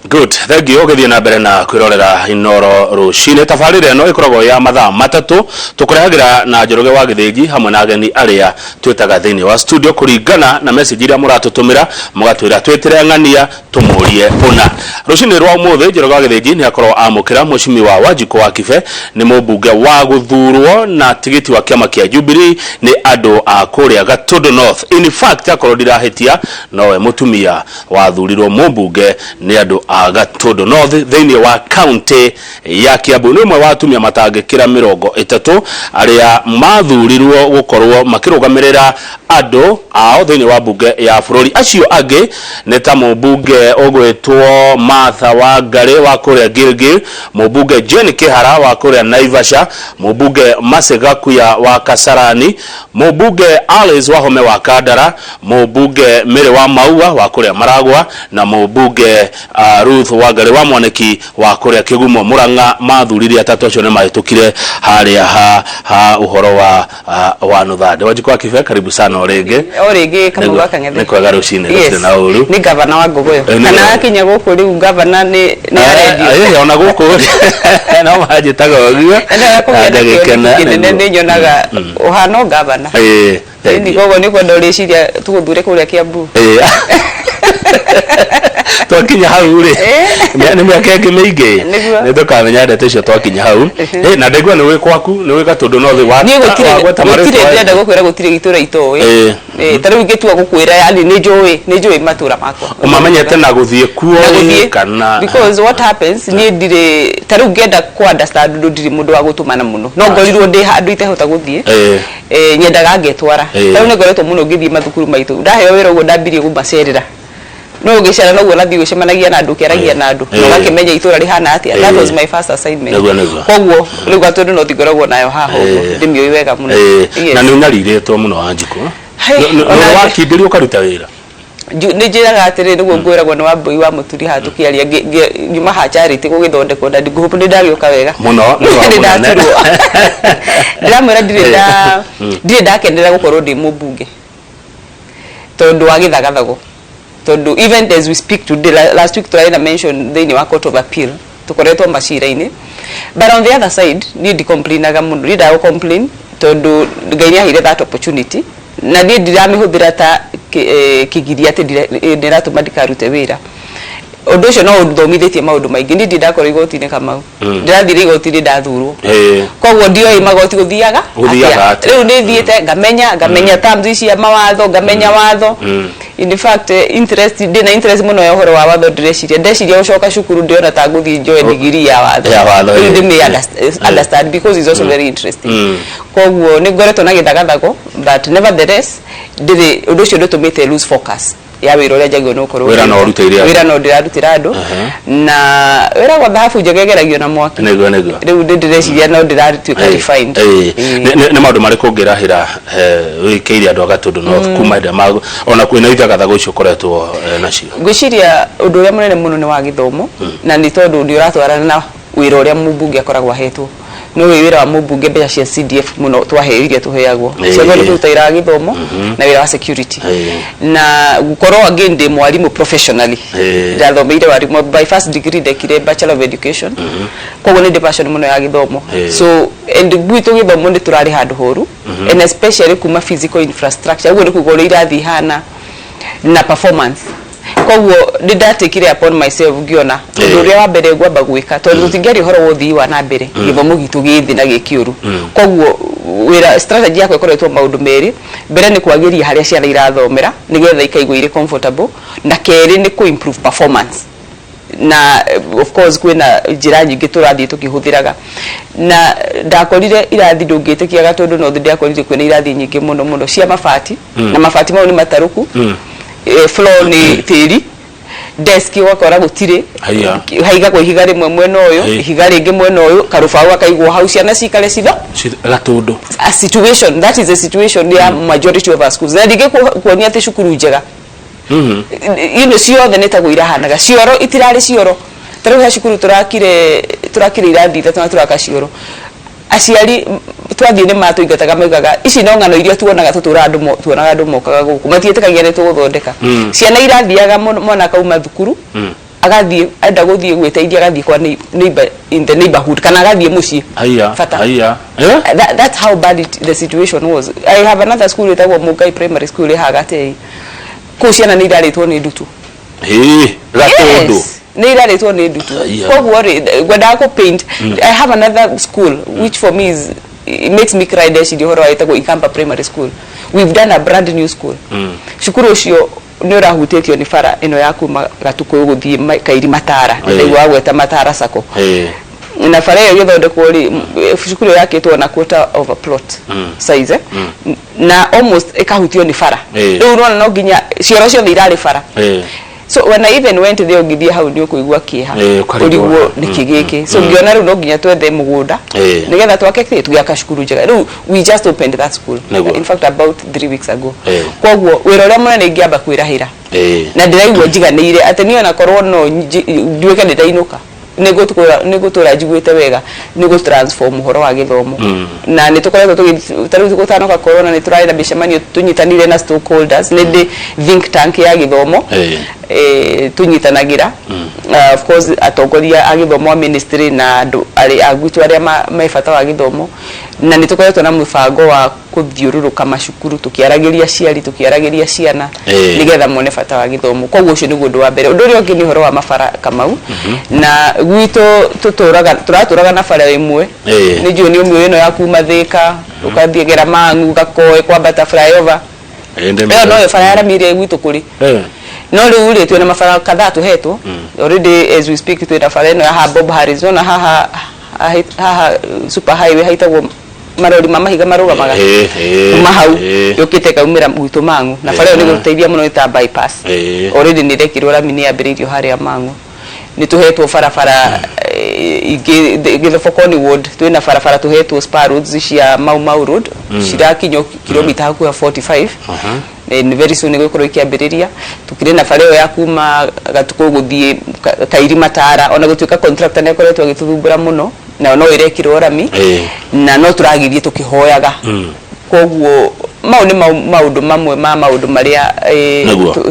Good, thank you. Ũgĩthiĩ na mbere na kwĩrorera Inoro rũcinĩ. Tabarĩra ĩno ĩkoragwo ya mathaa 3, tũkũrehagĩra na Njoroge wa Gĩthĩnji hamwe na ageni arĩa twĩtaga thĩinĩ wa studio kũringana na message iria mũratũtũmĩra, mũgatwĩra twĩtĩre ng'ania tũmũrie ũna. Rũcinĩ rwa ũmũthĩ Njoroge wa Gĩthĩnji nĩ akorwo amũkĩra Mheshimiwa Wanjikũ wa Kibe, nĩ mũmbunge wa gũthurwo na tigiti wa kĩama kĩa Jubilee nĩ andũ a kũrĩa Gatũndũ North. In fact, akorwo ndirahĩtia, nowe mũtumia wathurirwo mũmbunge nĩ andũ a Gatũndũ North thĩinĩ wa kaunti ya Kiambu. Nĩ ũmwe wa atumia matangĩkĩra 30 arĩa mathurirwo gũkorwo makĩrũgamĩrĩra andũ ao thĩinĩ wa mbunge ya bũrũri. Acio angĩ nĩ ta mũmbunge ũgwĩtwo Martha Wangari wa kũrĩa Gilgil, mũmbunge Jane Kihara wa kũrĩa Naivasha, mũmbunge Mercy Gakuya wa Kasarani, mũmbunge Alice Wahome wa Kandara, mũmbunge Mary wa Maua wa kũrĩa Maragwa, na mũmbunge Ruth Wangari wa Mwaniki wa kũrĩa Kĩgumo Murang'a. Mathurire atatũ acio nĩ mahĩtũkire harĩa ha ũhoro wa Nũthande. Wanjikũ wa Kibe, karibu sana o rĩngĩ. O rĩngĩ, Kamau wa Kang'ethe. Nĩ kwega rũcinĩ, gũtirĩ na ũru. Nĩ gavana wa Ngogoyo. Kana akinya gũkũ rĩu gavana nĩ arendio. Ona gũkũ no manjĩtaga ũguo. Endaga kũgĩa na kĩoneki kĩnene, nĩ nyonaga ũhana o gavana. Thank you. Koguo nĩ kwenda ũrĩciria tũgũthure kũrĩa Kiambu. Twakinya hau rĩ, nĩ mĩaka ĩngĩ mĩingĩ, nĩ tũkamenya ndeto icio twakinya hau. Na ndaigua nĩ wĩ kwaku, nĩ wĩ Gatũndũ North wa Niĩ gũtirĩ wagweta gũtirĩ marĩtwa. Ndĩrenda gũkwĩra gũtirĩ itũra itoĩ. Ta rĩu ingĩtua gũkwĩra, yani nĩ njũĩ matũra makwa. Ũmamenyete na gũthiĩ kuo na gũthiĩ kana because what happens, niĩ ndirĩ, ta rĩu ngĩenda ku understand ũndũ, ndirĩ mũndũ wa gũtũmana mũno, no ngorirwo ndĩ handũ itehota gũthiĩ, nyendaga ngetwara. Ta rĩu nĩ ngoretwo mũno ngĩthiĩ mathukuru maitũ, ndaheo wĩra ũguo ndambirie kũmacerera, no ũgĩcera noguo nathiĩ ũcemanagia na andũ, ũkĩaragia na andũ na ũgakĩmenya itũra rĩhana atĩa. That was my first assignment. Nĩguo, nĩguo. Koguo rĩu Gatũndũ no ngoragwo nayo haha ũguo, ndĩmĩũĩ wega mũno. Yes. Na nĩ ũnyarirĩtwo mũno, Wanjikũ. Hey, nĩ wakindĩria ũkaruta wĩra. Nĩ njĩraga atĩrĩ, nĩguo ngwĩragwo nĩ Wambui wa Mũturi haha tũkĩaria, nyuma ha charity gũgĩthondekwo na ngũhũpũ nĩ ndagĩũka wega Mũno, nĩ wa nĩ mũnene. ndaturwo. Ndĩramwĩra ndirĩ ndakenera gũkorwo ndĩ mũmbunge tondũ wa gĩthagathago, tondũ even as we speak today, last week tũrarĩ na mention thĩinĩ wa Court of Appeal, tũkoretwo macira-inĩ. But on the other side, niĩ ndicomplainaga mũno, niĩ ndaga complain tondũ Ngai nĩ aheire that opportunity na niĩ ndiramĩhũthĩra ta kĩgiria atĩ ndĩratũma ndikarute wĩra. Ũndũ ũcio no ũthomithĩtie maũndũ maingĩ. Niĩ ndirĩ ndakorwo igoti-inĩ, Kamau. Ndĩrathire igoti-inĩ ndathurwo, koguo ndioĩ magoti gũthiaga Gũthiaga atĩa. Rĩu nĩ thiĩte ngamenya terms cia mawatho, ngamenya watho. In fact, interest, ndĩna interest mũno ya ũhoro wa watho. Ndĩreciria, ndeciria gũcoka cukuru, ndĩrona ta ngũthiĩ njoe degree ya watho. Ya watho, Rĩu ndĩmĩ understand because it's also very interesting. Koguo nĩ ngoretwo na gĩthagathago, but nevertheless ndĩrĩ ũndũ ũcio ndũtũmĩte lose focus ya wĩra ũrĩa njagĩrĩirwo nĩ gũkorwo Wĩra no ngĩruta. ũrutĩire andũ. Wĩra no ndĩrarutĩra andũ, na wĩra gwa thahabu njega ĩgeragio na mwaki. Nĩguo, nĩguo. Rĩu nĩ ndĩreciria no ndĩratuĩka refined. Nĩ maũndũ marĩkũ ũngĩrahĩra wĩkĩire andũ a Gatũndũ North kuma hĩndĩ ĩrĩa ona kwĩna ithagathago icio ũkoretwo nacio? Ngwĩciria ũndũ ũrĩa mũnene mũno nĩ wa gĩthomo, na nĩ tondũ nĩ ũratwarana na wĩra ũrĩa mũmbunge akoragwo ahetwo. Nĩ ũĩ wĩra wa mũmbunge, mbeca cia CDF mũno twaheo, iria tũheagwo ciagwo nĩ kũruta wĩra wa gĩthomo na wĩra wa security, na gũkorwo again ndĩ mwarimũ professionally. Ndathomeire warimũ by first degree, ndekire Bachelor of Education, koguo nĩ ndĩ passion mũno ya gĩthomo. So and gwitũ gĩthomo nĩ tũrarĩ handũ horu, and especially kuma physical infrastructure, ũguo nĩ kuga ũrĩa irathi ihana na performance. Koguo nĩ ndatekire upon myself, ngĩona ũndũ ũrĩa wa mbere ngwamba gwĩka, tondũ tũtingĩaria ũhoro wa ũthii wa na mbere gĩthomo gitũ gĩ thĩ na gĩ kĩũru. Koguo wĩra, strategy yakwa ĩkoretwo maũndũ merĩ. Mbere nĩ kwagĩria harĩa ciana irathomera nĩgetha ikaigua irĩ comfortable, na kerĩ nĩ kũ improve performance. Na of course kwĩna njĩra nyingĩ tũrathiĩ tũkĩhũthĩraga, na ndakorire irathi, ndũngĩtĩkia, Gatũndũ North ndiakorire kwĩna irathi nyingĩ mũno mũno cia mabati, na mabati mau nĩ matarũku, floor nĩ tĩri, desk ũgakora gũtirĩ. Haiya. Haigagwo ihiga rĩmwe mwena ũyũ, ihiga rĩngĩ mwena ũyũ, karũbaũ gakaigwo hau ciana cikare citho Gatũndũ. A situation, that is a situation ya majority of our schools, na ndingĩ kuonia atĩ cukuru njega ciothe nĩ taguo irahanaga. Cioro itirarĩ cioro. Ta rĩu he cukuru tũrakire irathi ithatũ na tũraka cioro. Aciari twathiĩ nĩ matũingataga, maugaga ici no ng'ano iria tuonaga, tũtũraga andũ tuonaga andũ mokaga gũkũ, matiĩtĩkagia nĩ tũgũthondeka. Ciana irathiaga mwana akauma thukuru. Agathiĩ, enda gũthiĩ gwĩteithia, agathiĩ kwa neighbor in the neighborhood kana agathiĩ mũciĩ. Haiya. Bata. Haiya, eh. That's how bad the situation was. I have another school ĩtagwo Mũngai Primary School ĩ haha Gatei. Kũu ciana nĩ irarĩtwo nĩ ndutu. Hĩ, Gatũndũ? Yes, nĩ irarĩtwo nĩ ndutu. Haiya. Koguo rĩ, ngwendaga kũ paint. I have another school which for me is, it makes me cry ndeciria ũhoro wa, ĩtagwo Ikamba Primary School. We've done a brand new school. Cukuru ũcio nĩ ũrahutĩtio nĩ bara ĩno ya kuma Gatukũ gũthiĩ Kairi Matara. Ndaigua gweta Matara Sacco. Na bara ĩyo ĩgĩthondekwo rĩ, cukuru ĩyo yakĩtwo na quarter of a plot size, eh? Na almost ĩkahutio nĩ bara. Rĩu ũrona no nginya cioro ciothe irarĩ bara. So when I even went there, ũngĩthiĩ hau nĩ ũkũigua kĩeha. Ũkarigwo. Ũrigwo nĩkĩ gĩkĩ. So ngĩona rĩu no nginya twethe mũgũnda nĩgetha twake kĩ, tũgĩaka cukuru njega. Rĩu we just opened that school, in fact about 3 weeks ago. Koguo wĩra ũrĩa mũnene ingĩamba kwĩrahĩra na ndĩraigua njiganĩire atĩ niĩ onakorwo no nduĩke nĩ ndainũka, nĩ ngũtũra njiguĩte wega nĩ gũ transform ũhoro wa gĩthomo. Na nĩ tũkoretwo tũgĩ, ta rĩu gũtanoka corona, nĩ tũrarĩ na mĩcemanio tũnyitanĩire na stakeholders. Nĩ ndĩ think tank ya gĩthomo. Tũnyitanagĩra, of course atongoria a gĩthomo a ministry na andũ arĩa a gwitũ arĩa me bata wa gĩthomo, na nĩ tũkoretwo na mũbango wa kũthiũrũrũka macukuru tũkĩaragĩria aciari, tũkĩaragĩria ciana, nĩgetha mone bata wa gĩthomo. Koguo ũcio nĩguo ũndũ wa mbere. Ũndũ ũrĩa ũngĩ nĩ ũhoro wa mabara, Kamau. Na gwitũ tũtũraga, tũratũraga na bara ĩmwe. Nĩ njũĩ nĩ ũmĩũĩ, ĩno ya kuma Thĩka ũgathiĩ gera Mang'u, Gakoe, kwambata flyover. Ĩyo noyo bara ya rami ĩrĩa gwitũ kũrĩ. No rĩu rĩ, twĩna mabara kadhaa tũhetwo already. As we speak, twĩna bara ĩno ya haha Bob Harris. Nona haha haha super highway haitagwo marori ma mahiga marũgamaga. Kuma hau yũkĩte ĩkaumĩra gwitũ Mang'u, na bara ĩyo nĩ gũteithia mũno, nĩ ta bypass. Already nĩ ĩrekĩrwo rami, nĩ yambĩrĩirio harĩa Mang'u. Nĩ tũhetwo barabara ingĩ Gĩthobokoni ward, twĩna barabara tũhetwo spur roads cia Mau Mau Road, cirakinywo kilomita hakuhĩ 45, and very soon nĩ gũkorwo ikĩambĩrĩria. Tukĩrĩ na bara ĩyo ya kuma Gatukũ gũthiĩ Kairi Matara, ona gũtuĩka contractor nĩ akoretwo agĩtũthumbũra mũno, nayo no ĩrekĩrwo rami. Na no tũragirie tũkĩhoyaga. Koguo mau nĩ maũndũ mamwe ma maũndũ marĩa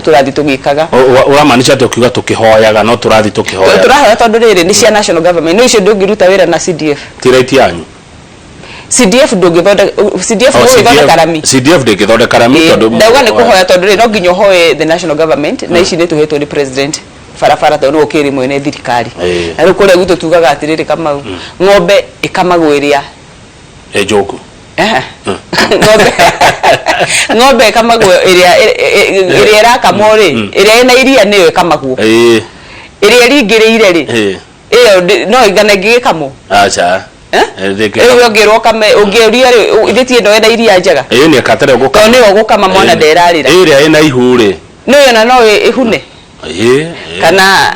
tũrathiĩ tũgĩkaga. Ũramaanisha atĩ ũkiuga tũkĩhoyaga, no tũrathiĩ tũkĩhoyaga? Tũrahoya tondũ rĩrĩ nĩ cia national government, no icio ndũngĩruta wĩra na CDF. Ti right yanyu. CDF ndũngĩthondeka, CDF Oh, ndũngĩthondeka rami. CDF ndĩngĩthondeka rami. Tondũ Ndauga nĩ kũhoya tondũ rĩ, no nginya ũhoe the national government, na ici nĩ tũhetwo nĩ president barabara tondũ nĩwe ũkĩrĩ mwene thirikari. Na rĩu kũrĩa gwitũ tugaga atĩrĩrĩ, Kamau, ng'ombe ĩkamagwo ĩrĩa ĩ njũku. Ehe. Ng'ombe ĩkamagwo ĩrĩa ĩrakamwo rĩ, ĩrĩa ĩna iria nĩyo ĩkamagwo. Ĩrĩa ĩringĩrĩire rĩ, ĩyo no ĩngana ĩngĩgĩkamwo? Aca. Eh? Rĩu ũngĩrwo ũkame, ũngĩũria rĩ, ithe ti ĩno ĩna iria njega? Ĩĩ, nĩ ĩkatere gũkama. Tondũ nĩyo ũgũkama mwana nderarĩra. Ĩrĩa ĩna ihu rĩ? Nĩyo ona no ĩhune. Kana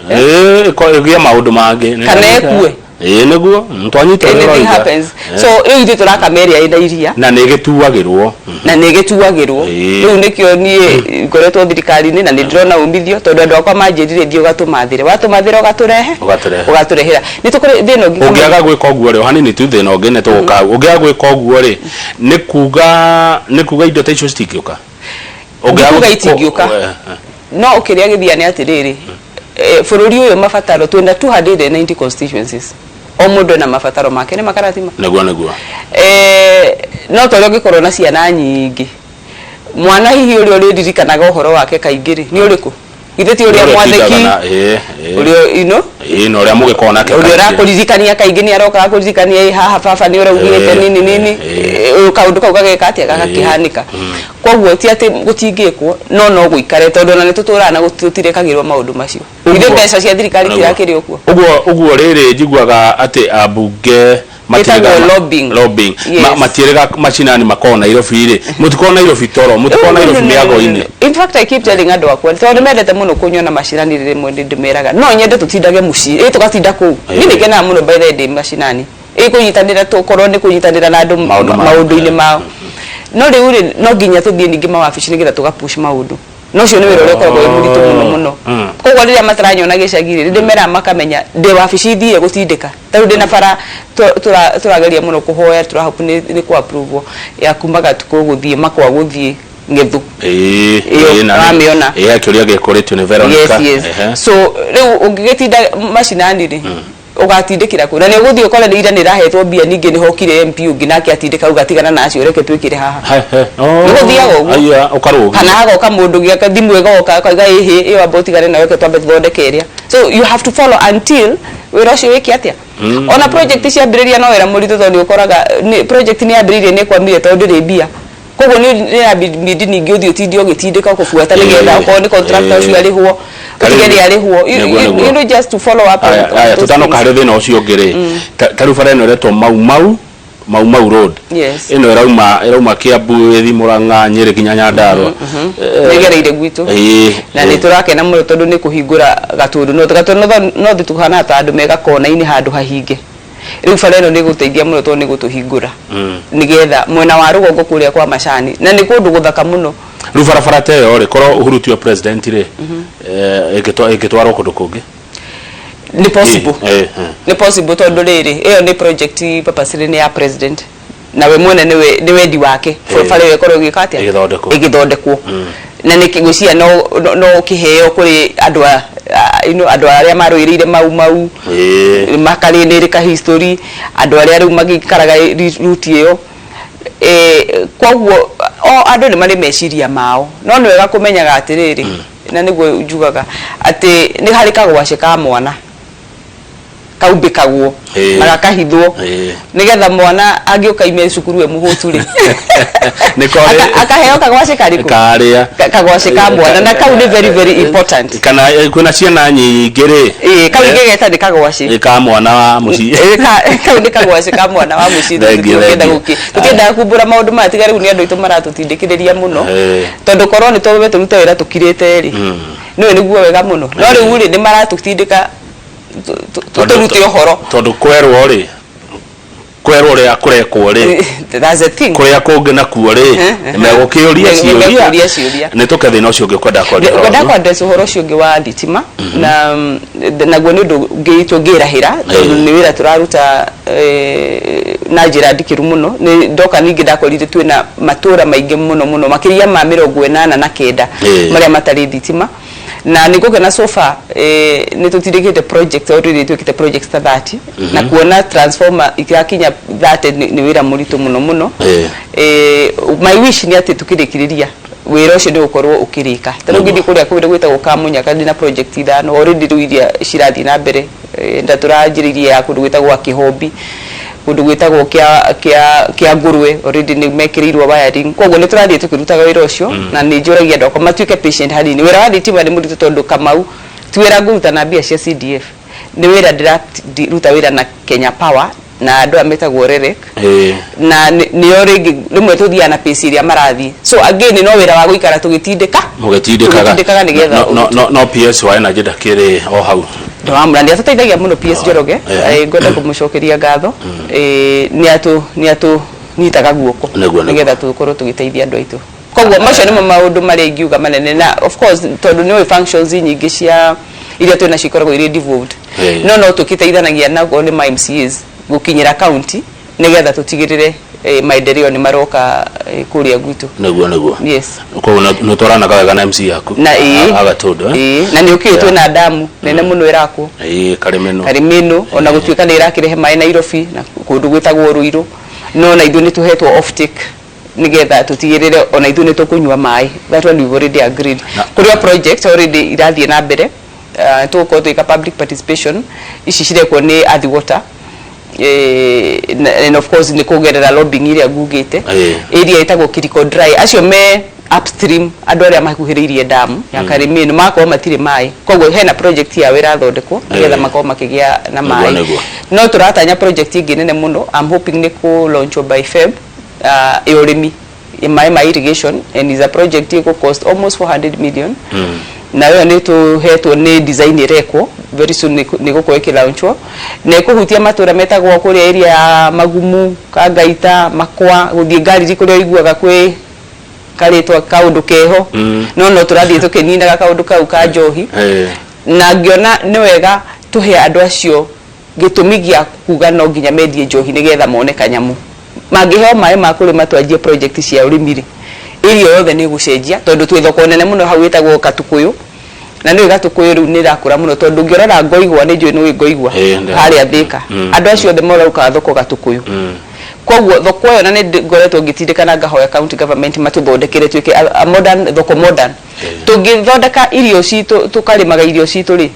Ĩgĩe maũndũ mangĩ. Kana ĩkue. Ĩĩ, nĩguo twanyita ũrĩa Anything ũroiga. happens. So rĩu ithuĩ tũrakama ĩrĩa ĩna iria. Na nĩ ĩgĩtuagĩrwo. Na nĩ ĩgĩtuagĩrwo. Rĩu nĩkĩo niĩ ngoretwo thirikari-inĩ na nĩ ndĩrona umithio, tondũ andũ akwa manjĩrire thiĩ ũgatũmathĩre, watũmathĩra ũgatũrehe. Ũgatũrehe. Ũgatũrehera. Nĩ tũkũrĩ thĩna ũngĩ. Ũngĩaga gwĩka ũguo rĩ, o hanini tu, thĩna ũngĩ nĩ tũgũka hau, ũngĩaga gwĩka ũguo rĩ, nĩ kuga indo ta icio citingĩũka? Ũngĩaga Ndikuga itingĩũka. No kĩrĩa gĩthia nĩ atĩrĩrĩ, bũrũri ũyũ mabataro, twĩna 290 constituencies, o mũndũ ena mabataro make nĩ makaratima. Nĩguo. No ta ũrĩa ũngĩkorwo na ciana nyingĩ, mwana hihi ũrĩa ũrĩririkanaga ũhoro wake kaingĩ rĩ, nĩ ũrĩkũ? Githĩ ti ũrĩa Ũrĩa mwathĩki? ũtindaga na- Ũrĩa Ĩĩ, na ũrĩa mũgĩkorwo nake ũrĩa kaingĩ. Ũrakũririkania kaingĩ, nĩ arokaga kũririkania, ĩ haha baba nĩ ũraugĩte nini nini. Kaũndũ kau gageka atĩa, gagakĩhanĩka. Koguo ti atĩ gũtingĩkwo, no gũikare, tondũ ona nĩ tũtũraga na tũtirekagĩrwo maũndũ macio. Ithe mbeca cia thirikari tirakĩrĩ ũguo. Ũguo rĩrĩ, njiguaga atĩ ambunge Ĩtagwo lobbying. Lobbying. Yes. Matiĩrĩga macinani, makorwo Nairobi rĩ, mũtikorwo Nairobi toro, mũtikorwo Nairobi mĩago-inĩ. In fact, I keep telling andũ akwa, tondũ nĩ mendete mũno kũnyona macinani, rĩmwe nĩ ndĩmeraga no nyende tũtindage mũciĩ, ĩ tũgatinda kũu. Niĩ nĩ ngenaga mũno by the way ndĩ macinani, ĩ kũnyitanĩra, tũkorwo nĩ kũnyitanĩra na andũ Maũndũ mao. Maũndũ-inĩ mao. No rĩu rĩ, no nginya tũthiĩ ningĩ mawabici nĩgetha tũga push maũndũ, no ũcio nĩ wĩra ũrĩa ũkoragwo wĩ mũritũ mũno mũno. Koguo rĩrĩa mataranyona gĩcagi rĩ, nĩ ndĩmeraga makamenya ndĩ wabici thiire gũtindĩka. Ta rĩu ndĩna bara tũrageria mũno kũhoya, tũrahope nĩ kũ approve ya kuma Gatukũ gũthiĩ Makwa gũthiĩ Ng'ethu. Ĩĩ. Ĩyo, Ĩĩ, na nĩ- wamĩona. Ĩĩ, kĩũria gĩkũrĩtio nĩ Veronica. Yes. Ehe. So rĩu ũngĩgĩtinda macinani rĩ, ũgatindĩkĩra kũ? Na nĩ ũgũthiĩ ũkore nĩ ira nĩ ĩrahetwo mbia, ningĩ nĩ hokire MP ũngĩ nake atindĩka auga tigana na acio, reke twĩkĩre haha. He, he. Oh. Nĩ gũthiaga ũguo. Aya, ũkarũgia. Kana hagoka mũndũ gĩaka thimũ ĩgoka akauga, ĩhĩ, ĩyo amba ũtigane nayo, reke twambe tũthondeke ĩrĩa. So you have to follow until wĩra ũcio wĩke atĩa. Ona project ciambĩrĩria no wĩra mũritũ, tondũ nĩ ũkoraga nĩ project nĩ yambĩrĩirie, nĩ ĩkwamire tondũ ndĩrĩ mbia. Koguo nĩ nĩ ningĩ ũthiĩ ũtinde ũgĩtindĩka kũbuata nĩgetha okorwo nĩ contractor ũcio arĩhwo, ũtige nĩ arĩhwo. Nĩguo, nĩguo. Just to follow up on Aya, on aya, those tutanoka things. harĩ thĩna ũcio ũngĩ rĩ, ta rĩu bara ĩno ĩretwo Mau Mau Mau Mau Road. Ĩno ĩrauma Kiambu, ĩthi Murang'a, Nyĩrĩ nginya Nyandarua. Nĩgereire gwitũ. Na nĩ tũrakena mũno tondũ nĩ kũhingũra Gatũndũ North. Gatũndũ North tũhanaga ta andũ me gakona-inĩ handũ hahinge. Rĩu bara ĩno nĩ ĩgũteithia mũno tondũ nĩ ĩgũtũhingũra nĩgetha mwena wa rũgongo kũrĩa kwa macani, na nĩ kũndũ gũthaka mũno. Rĩu barabara ta ĩyo rĩ, korwo Uhuru tiwe president rĩ, ĩngĩtwarwo kũndũ kũngĩ? Nĩ possible. Ĩĩ. Nĩ possible, tondũ rĩrĩ, ĩyo nĩ project purposely nĩ ya president, na we mwene nĩwe nĩ wendi wake bara ĩyo ĩkorwo ĩgĩka atĩa? Ĩgĩthondekwo. Ĩgĩthondekwo. Na nĩ ngwĩciria no kĩheo kũrĩ andũ a andũ arĩa marũĩrĩire Mau Mau, makarĩnĩrĩka history, andũ arĩa rĩu magĩikaraga route ĩyo. Koguo o andũ nĩ marĩ meciria mao, no nĩ wega kũmenyaga atĩrĩrĩ, na nĩguo njugaga atĩ nĩ harĩ kagwacĩ ka mwana kaumbĩkagwo na gakahithwo nĩgetha mwana angĩũka ime cukuru e mũhũtu rĩ, Nĩko rĩ- akaheo kagwacĩ karĩkũ? Karĩa. Kagwacĩ ka mwana, na kau nĩ very very important. Kana kwĩna ciana nyingĩ rĩ. Ĩĩ, kau ingĩgeta nĩ kagwacĩ. Ka mwana wa mũciĩ. Ĩĩ, kau nĩ kagwacĩ ka mwana wa mũciĩ. Thengiũ, tũtienda thengiũ. Tũtiendaga kumbũra maũndũ maya, tiga rĩu nĩ andũ aitũ maratũtindĩkĩrĩria mũno, tondũ korwo nĩ twambe tũrute wĩra tũkirĩte rĩ, nĩwe nĩguo wega mũno, no rĩu rĩ, nĩ maratũtindĩka tũrute ũhoro. Tondũ kwerwo rĩ, kwerwo ũrĩa kũrekwo rĩ, That's the thing. Kũrĩa kũngĩ nakuo rĩ, megũkĩũria ciũria. Megũkĩũria ciũria. Nĩ tũke thĩna ũcio ũngĩ ũkwenda kwaria ũhoro Ngwenda ũcio. kwa-address ũhoro ũcio ũngĩ wa thitima, na naguo nĩ ũndũ ũngĩ tũngĩrahĩra, tondũ nĩ wĩra tũraruta na njĩra ndikĩru mũno. Nĩ ndoka ningĩ ndakorire twĩna matũra maingĩ mũno mũno, makĩria ma 89 marĩa matarĩ thitima, na nĩ ngũkena so far nĩ tũtindĩkĩte project, already twĩkĩte project ta 30, na kuona transformer irakinya 30 nĩ wĩra mũritũ mũno mũno. My wish nĩ atĩ tukĩrĩkĩrĩria wĩra ũcio nĩ ũgũkorwo ũkĩrĩka. Ta rĩu ngĩthiĩ kũrĩa kũndũ gwĩtagwo Kamunyaka, ndĩna project ithano already rĩu iria cirathiĩ na mbere. Na tũranjĩrĩirie ya kũndũ gwĩtagwo Kĩhombi, kũndũ gwĩtagwo kĩa Ngũrwe, already nĩ mekĩrĩirwo wiring. Koguo nĩ tũrathiĩ tũkĩrutaga wĩra ũcio, na nĩ njũragia andũ akwa matuĩke patient hanini. Wĩra wa thitima nĩ mũritũ, tondũ Kamau ti wĩra ngũruta na mbia cia CDF, nĩ wĩra ndĩraruta wĩra na Kenya Power na andũ aya metagwo REREC, na nĩo rĩngĩ rĩmwe tũthiaga na pace ĩrĩa marathiĩ. So again no wĩra wa gũikara tũgĩtindĩka Mũgĩtindĩkaga. Tũgĩtindĩkaga nĩgetha No PS wa Energy ndakĩrĩ o hau? Ndĩramwĩra nĩ atũteithagia mũno, PS Njoroge. Ngwenda kũmũcokeria ngatho. Nĩ atũnyitaga guoko Nĩguo. nĩgetha tũkorwo tũgĩteithia andũ aitũ. Koguo macio nĩmo maũndũ marĩa ingiuga manene, na of course tondũ nĩ ũĩ functions nyingĩ cia iria twĩ nacio ikoragwo irĩ devolved, no tũkĩteithanagia naguo nĩ ma MCAs gũkinyĩra county nĩgetha tũtigĩrĩre maendeleo nĩ maroka kũrĩa gwitũ. Nĩguo. Yes. Koguo nĩ ũtwaranaga wega na MC yaku? Na ĩĩ. Agatũndũ, eh? Ĩĩ, na nĩ ũkĩũĩ twĩna damu nene mũno ĩrakwo. Ĩĩ, Karĩmĩnũ. Karĩmĩnũ, ona gũtuĩka nĩ ĩrakĩrehe maĩ Nairobi na kũndũ gwĩtagwo Ruiru, no na ithuĩ nĩ tũhetwo off-take nĩgetha tũtigĩrĩre ona ithuĩ nĩ tũkũnyua maĩ. That one we've already agreed. Kũrĩ o project already irathiĩ na mbere, tũgũkorwo tũgĩka public participation, ici cirekwo nĩ Athi Water, and of course nĩ kũgerera lobbying ĩrĩa ngugĩte. Area ĩtagwo Kiriko Dry, acio me upstream, andũ arĩa makuhĩrĩirie damu ya Karĩmĩnũ magakorwo matirĩ maĩ. Koguo hena project yao ĩrathondekwo nĩgetha makorwo makĩgĩa na maĩ. No tũratanya project ĩngĩ nene mũno, I'm hoping nĩ kũ launchwo by Feb, ya ũrĩmi, maĩ ma irrigation, and is a project ĩgũ cost almost 400 million. Na ĩyo nĩ tũhetwo nĩ design ĩrekwo, very soon nĩ gũkorwo ĩkĩlaunchwo, na ĩkũhutia matũra metagwo kũrĩa area ya Magumu, Kangaita, Makwa, gũthiĩ Ngariri, kũrĩa ũiguaga kwĩ karĩtwa kaũndũ keho. No tũrathiĩ tũkĩninaga kaũndũ kau ka njohi, na ngĩona nĩ wega tũhe andũ acio gĩtũmi gĩa kuga no nginya mendie njohi nĩgetha mone kanyamũ. Mangĩheo maĩ ma kũrĩma, twanjie project cia ũrĩmi rĩ, Area yothe nĩ ĩgũcenjia, tondũ twĩ thoko nene mũno hau ĩtagwo Katukuyu, na nĩ Gatukuyu rĩu nĩ ĩrakũra mũno, tondũ ũngĩrora Ngoigwa, nĩ njũĩ nĩ Ngoigwa harĩa Thĩka, andũ acio othe maraukaga thoko Gatukuyu. Koguo thoko ĩyo, na nĩ ngoretwo ngĩtindĩka na ngahoya county government matũthondekere tuĩke a modern thoko, modern. Tũngĩthondeka irio citũ, tũkarĩmaga irio citũ rĩ,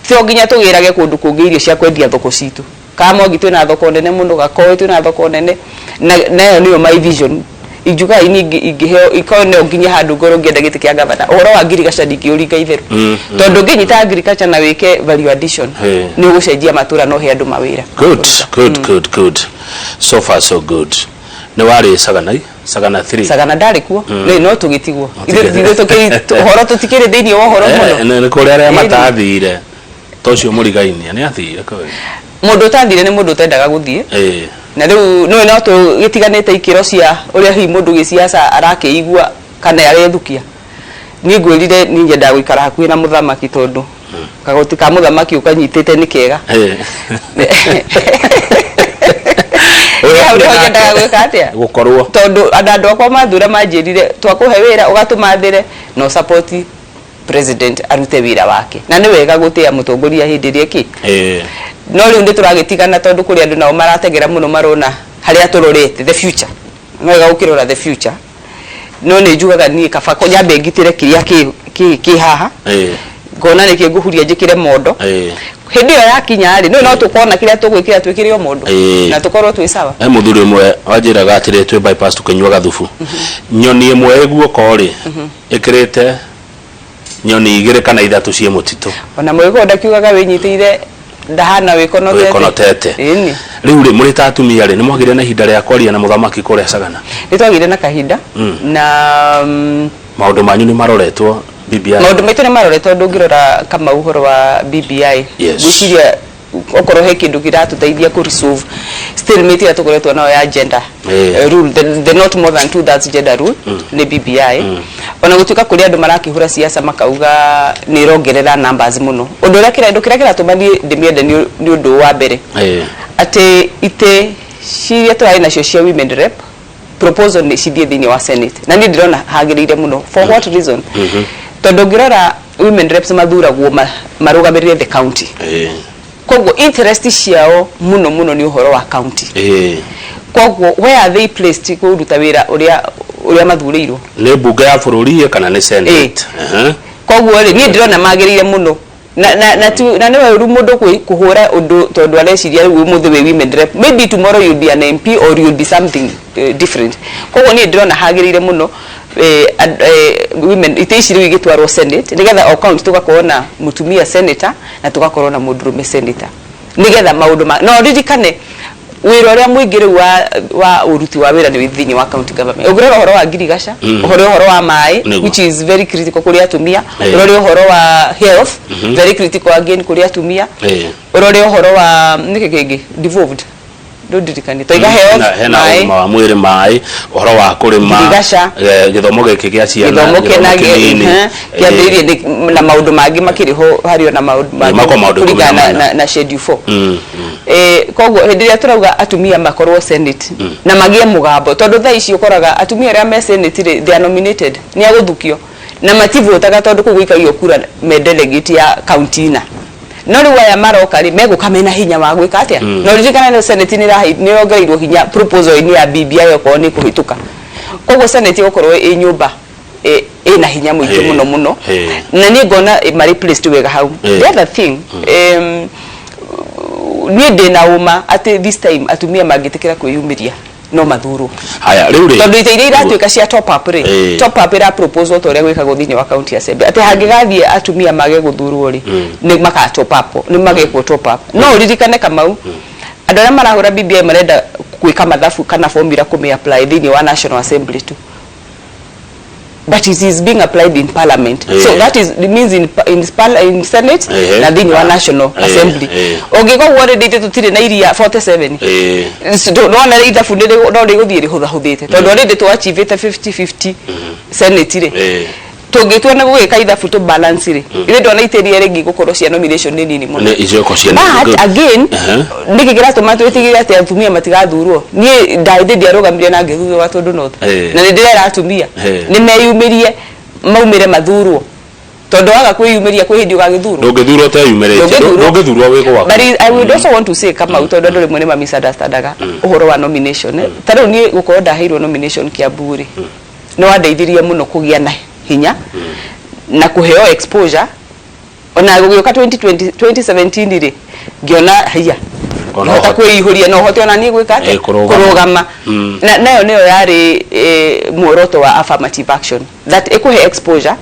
to nginya tũgĩrage kũndũ kũngĩ irio cia kwendia thoko citũ. Kamwangi twĩna thoko nene mũno, Gakoĩ twĩna thoko nene, na nayo nĩyo my vision. Injugaga ini ingĩheo ikorwo no nginye handũ ngorwo ngĩenda gĩtĩ kĩa gavana, ũhoro wa ngirigaca ndingĩũringa itherũ, tondũ ũngĩnyita agriculture na wĩke value addition, nĩ ũgũcenjia matũra no he andũ mawĩra. Good, good, good, good. So far so good. Nĩ warĩ Sagana, Sagana 3? Sagana ndarĩ kuo. Nĩ no tũgĩtigwo. Ithuĩ ũhoro tũtikĩrĩ thĩinĩ wa ũhoro mũno. Nĩ kũrĩ arĩa matathire, ta ũcio mũrigainia nĩ athire kweli? Mũndũ ũtathire nĩ mũndũ ũtendaga gũthiĩ. Na rĩu nĩwe no tũgĩtiganĩte ikĩro cia ũrĩa hihi mũndũ gĩciaca arakĩigua kana arethukia. Niĩ ngwĩrire niĩ nyendaga gũikara hakuhĩ na mũthamaki, tondũ kagoti ka mũthamaki ũkanyitĩte nĩ kega. Hau nĩho nyendaga gwĩka atĩa? Gũkorwo. Tondũ andũ akwa mathura manjĩrire, twakũhe wĩra ũgatũmathĩre no support president arute wĩra wake, na nĩ wega gũtĩa mũtongoria hĩndĩ ĩrĩa ĩkĩ. No rĩu nĩ tũragĩtigana, tondũ kũrĩ andũ nao marategera mũno, marona harĩa tũrorete the future. No wega gũkĩrora the future, no nĩ njugaga niĩ kaba ko nyambe ngitĩre kĩrĩa kĩ haha, ngona nĩkĩ ngũhuria njĩkĩre mondo. Hĩndĩ ĩyo yakinya rĩ, no tũkona kĩrĩa tũgwĩkĩra, twĩkĩre o mondo na tũkorwo twĩ sawa. He mũthuri ũmwe wanjĩraga atĩrĩ, twĩ bypass tũkĩnyua gathubu, nyoni ĩmwe ĩ guoko rĩ, ĩkĩrĩte nyoni igĩrĩ kana ithatũ ciĩ mũtitũ. Ona mũgĩkũyũ ndakiugaga wĩnyitĩire ndahana wĩkonotete? Wĩkonotete. Ĩni. Rĩu rĩ, mũrĩ ta atumia rĩ, nĩ mwagĩire na ihinda rĩa kwaria na mũthamaki kũrĩa Sagana? Nĩ twagĩire na kahinda na Maũndũ manyu nĩ maroretwo, BBI? Maũndũ maitũ nĩ maroretwo. Ndũngĩrora kama ũhoro wa BBI, ngwĩciria okorwo he kĩndũ kĩratũteithia kũ resolve stalemate ĩrĩa tũkoretwo nayo ya gender rule, the not more than two thirds gender rule, nĩ BBI. Ona gũtuĩka kũrĩ andũ marakĩhũra siasa makauga nĩ ĩrongerera numbers mũno, ũndũ ũrĩa kĩndũ kĩrĩa kĩratũma niĩ ndĩmĩende nĩ ũndũ wa mbere, atĩ itĩ ciria tũrarĩ nacio cia women rep, proposal nĩ cithiĩ thĩinĩ wa Senate, na niĩ ndĩrona hagĩrĩire mũno. For what reason? Tondũ ũngĩrora women reps mathuragwo marũgamĩrĩre the county, koguo interest ciao mũno mũno nĩ ũhoro wa county. Koguo where are they placed kũruta wĩra ũrĩa mathurĩirwo? Nĩ mbunge ya bũrũri kana nĩ Senate? Koguo rĩ, niĩ ndĩrona magĩrĩire mũno na nĩ ũru mũndũ kũhũra ũndũ tondũ areciria rĩu ũmũthĩ wĩ women rep, maybe tomorrow you'll be an MP or you'll be something different. Koguo niĩ ndĩrona hagĩrĩire mũno women itĩ ici rĩu igĩtwarwo Senate, nĩgetha o county tũgakorwo na mũtumia senator na tũgakorwo na mũndũrũme senator, nĩgetha maũndũ ma no ririkane wĩra ũrĩa mũingĩ rĩu wa ũruti wa wĩra nĩ thĩinĩ wa county government. Ũngĩrora ũhoro wa ngirigaca, ũhoro wa maĩ, which is very critical kũrĩ atumia, ũrore ũhoro wa health, very critical again kũrĩ atumia, ũrore ũhoro wa nĩkĩ kĩngĩ devolved, ndũndirikanie, twaiga health, Hena maĩ, ũgima wa mwĩrĩ, maĩ, ũhoro wa kũrĩma, Ngirigaca. Gĩthomo gĩkĩ gĩa ciana, gĩthomo kĩna kĩnini. Kĩambĩrĩirie na maũndũ mangĩ makĩrĩ ho, harĩ ona maũndũ mangĩ Mako maũndũ ikũmi na kũringana mana. na schedule 4. Koguo hĩndĩ ĩrĩa tũrauga atumia makorwo Senate na magĩe mũgambo, tondũ thaa ici ũkoraga atumia arĩa me Senate rĩ, they are nominated, nĩ agũthukio na mativotaga, tondũ kũu gũikagio kura me delegate ya county na no rĩu aya maroka rĩ, megũka mena hinya wa gwĩka atĩa? No ririkana nĩ Senate nĩ ĩrongereirwo hinya proposal-inĩ ya BBI okorwo nĩ kũhĩtũka. Koguo Senate ĩgũkorwo ĩ nyũmba ĩna hinya mũingĩ mũno mũno, na niĩ ngona marĩ placed wega hau. The other thing, niĩ ndĩna ũma atĩ this time atumia mangĩtĩkĩra kwĩyumĩria no mathurwo. Haya, rĩu rĩ, Tondũ ite iria iratuĩka cia top up rĩ, top up ĩra proposal ta ũrĩa gwĩkagwo thĩinĩ wa county assembly, atĩ hangĩgathiĩ atumia mage gũthurwo rĩ, nĩ maka top up, nĩ magekwo top up. No ũririkane Kamau, andũ arĩa marahũra BBI marenda gwĩka mathabu kana formula kũmĩ apply thĩinĩ wa National Assembly tu, but it is being applied in parliament. So that is, it means in Senate na thĩinĩ wa National Assembly. Ũngĩka ũguo rĩ, ithuĩ tũtirĩ na iria 47. Nona ithabu no rĩgũthiĩ rĩhũthahũthĩte, tondũ already twachievĩte 50-50 Senate rĩ. Tũngĩtua nĩ gũgĩka ithabu tũ balance rĩ, ithe ndona itĩria rĩngĩ gũkorwo cia nomination nĩ nini mũno. Nĩ icioko cia. But again, nĩkĩ kĩratũma twĩtigĩre atĩ atumia matigathurwo? Niĩ ndaithĩ ndiarũgamire na ngĩthurwo Gatũndũ North. Na nĩ ndĩrera atumia nĩ meyumĩrie, maumĩre mathurwo, tondũ waga kwĩyumĩria kwĩ hĩndĩ ũgagĩthurwo. Ndũngĩthurwo ũteyumĩrĩtie. Ndũngĩthurwo. Ndũngĩthurwo wĩ gwaku. But I would also want to say, Kamau, tondũ andũ rĩmwe nĩ ma misunderstandaga ũhoro wa nomination. Ta rĩu niĩ gũkorwo ndaheirwo nomination Kiambu rĩ, nĩ wandeithirie mũno kũgĩa na hinya na kũheo exposure. Ona gũgĩũka 2020, 2017 rĩ, ngĩona haiya, Ona ngĩhota kwĩihũria na ũhote ona niĩ gwĩka atĩa? Kũrũgama. Kũrũgama. Na nayo nĩyo yarĩ muoroto wa affirmative action, that ĩkũhe exposure,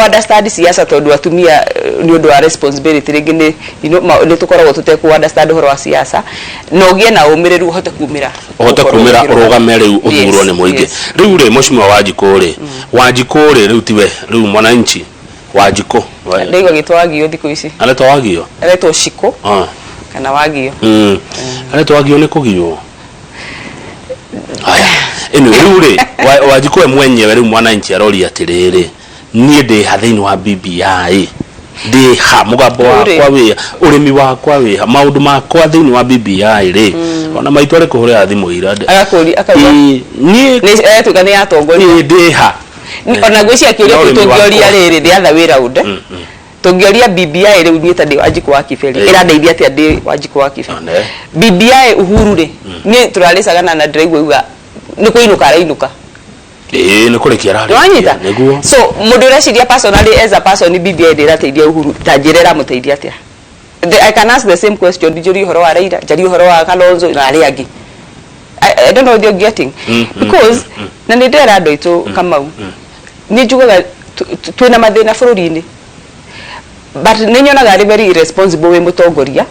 understand siasa, tondũ atumia nĩ ũndũ wa responsibility rĩngĩ nĩ nĩ tũkoragwo tũtekũ understand ũhoro wa siasa, na ũgĩe na ũmĩrĩru ũhote kumĩra. Ũhote gũkorwo kumĩra. ũkĩrũgama. Ũrũgame rĩu ũthurwo nĩ mũingĩ. Rĩu rĩ, mheshimiwa Wanjikũ rĩ, Wanjikũ rĩ, rĩu tiwe rĩu mwananchi Wanjikũ. Ndaigua gĩtwa Wagio thikũ ici. Aretwo Wagio? Aretwo Shiko kana Wagio. Aretwo Wagio nĩ kũgio. Haya, ĩno rĩu rĩ, Wanjikũ we mwenyewe rĩu mwananchi aroria atĩrĩrĩ, niĩ ndĩ ha thĩinĩ wa BBI? Ndĩ ha? Mũgambo Rĩu rĩ. wakwa wĩ ha? Ũrĩmi wakwa wĩ ha? Maũndũ makwa thĩinĩ wa BBI rĩ? Ona maitũ arĩ kũhũrĩra thimũ ira. Agakũria akauga Ĩ, niĩ nĩ etuĩka nĩ yatongoria. Ĩ, ndĩ ha? Ona ngwĩciria kĩũria Na kĩu ũrĩmi tũngĩoria wakwa. rĩrĩ, the other way round, tũngĩoria BBI rĩu, niĩ ta ndĩ Wanjikũ wa Kiberi, ĩrandeithia atĩa ndĩ Wanjikũ wa Kiberi? One. BBI Uhuru rĩ, niĩ tũrarĩcagana na ndĩraigua uga nĩ kũinũka arainũka. Ĩ, nĩ kũrĩkia ararĩkia. Nĩwanyita? Nĩguo. So mũndũ ũreciria personally, as a person, BBI ndĩrateithia Uhuru, ta njĩra ĩramũteithia atĩa? I can ask the same question, njũrie ũhoro wa Raila, njarie ũhoro wa Kalonzo na arĩa angĩ. I don't know what you're getting, because na nĩ ndĩrera andũ aitũ, Kamau, nĩ njugaga twĩna mathĩna bũrũri-inĩ, but nĩ nyonaga arĩ very irresponsible wĩ mũtongoria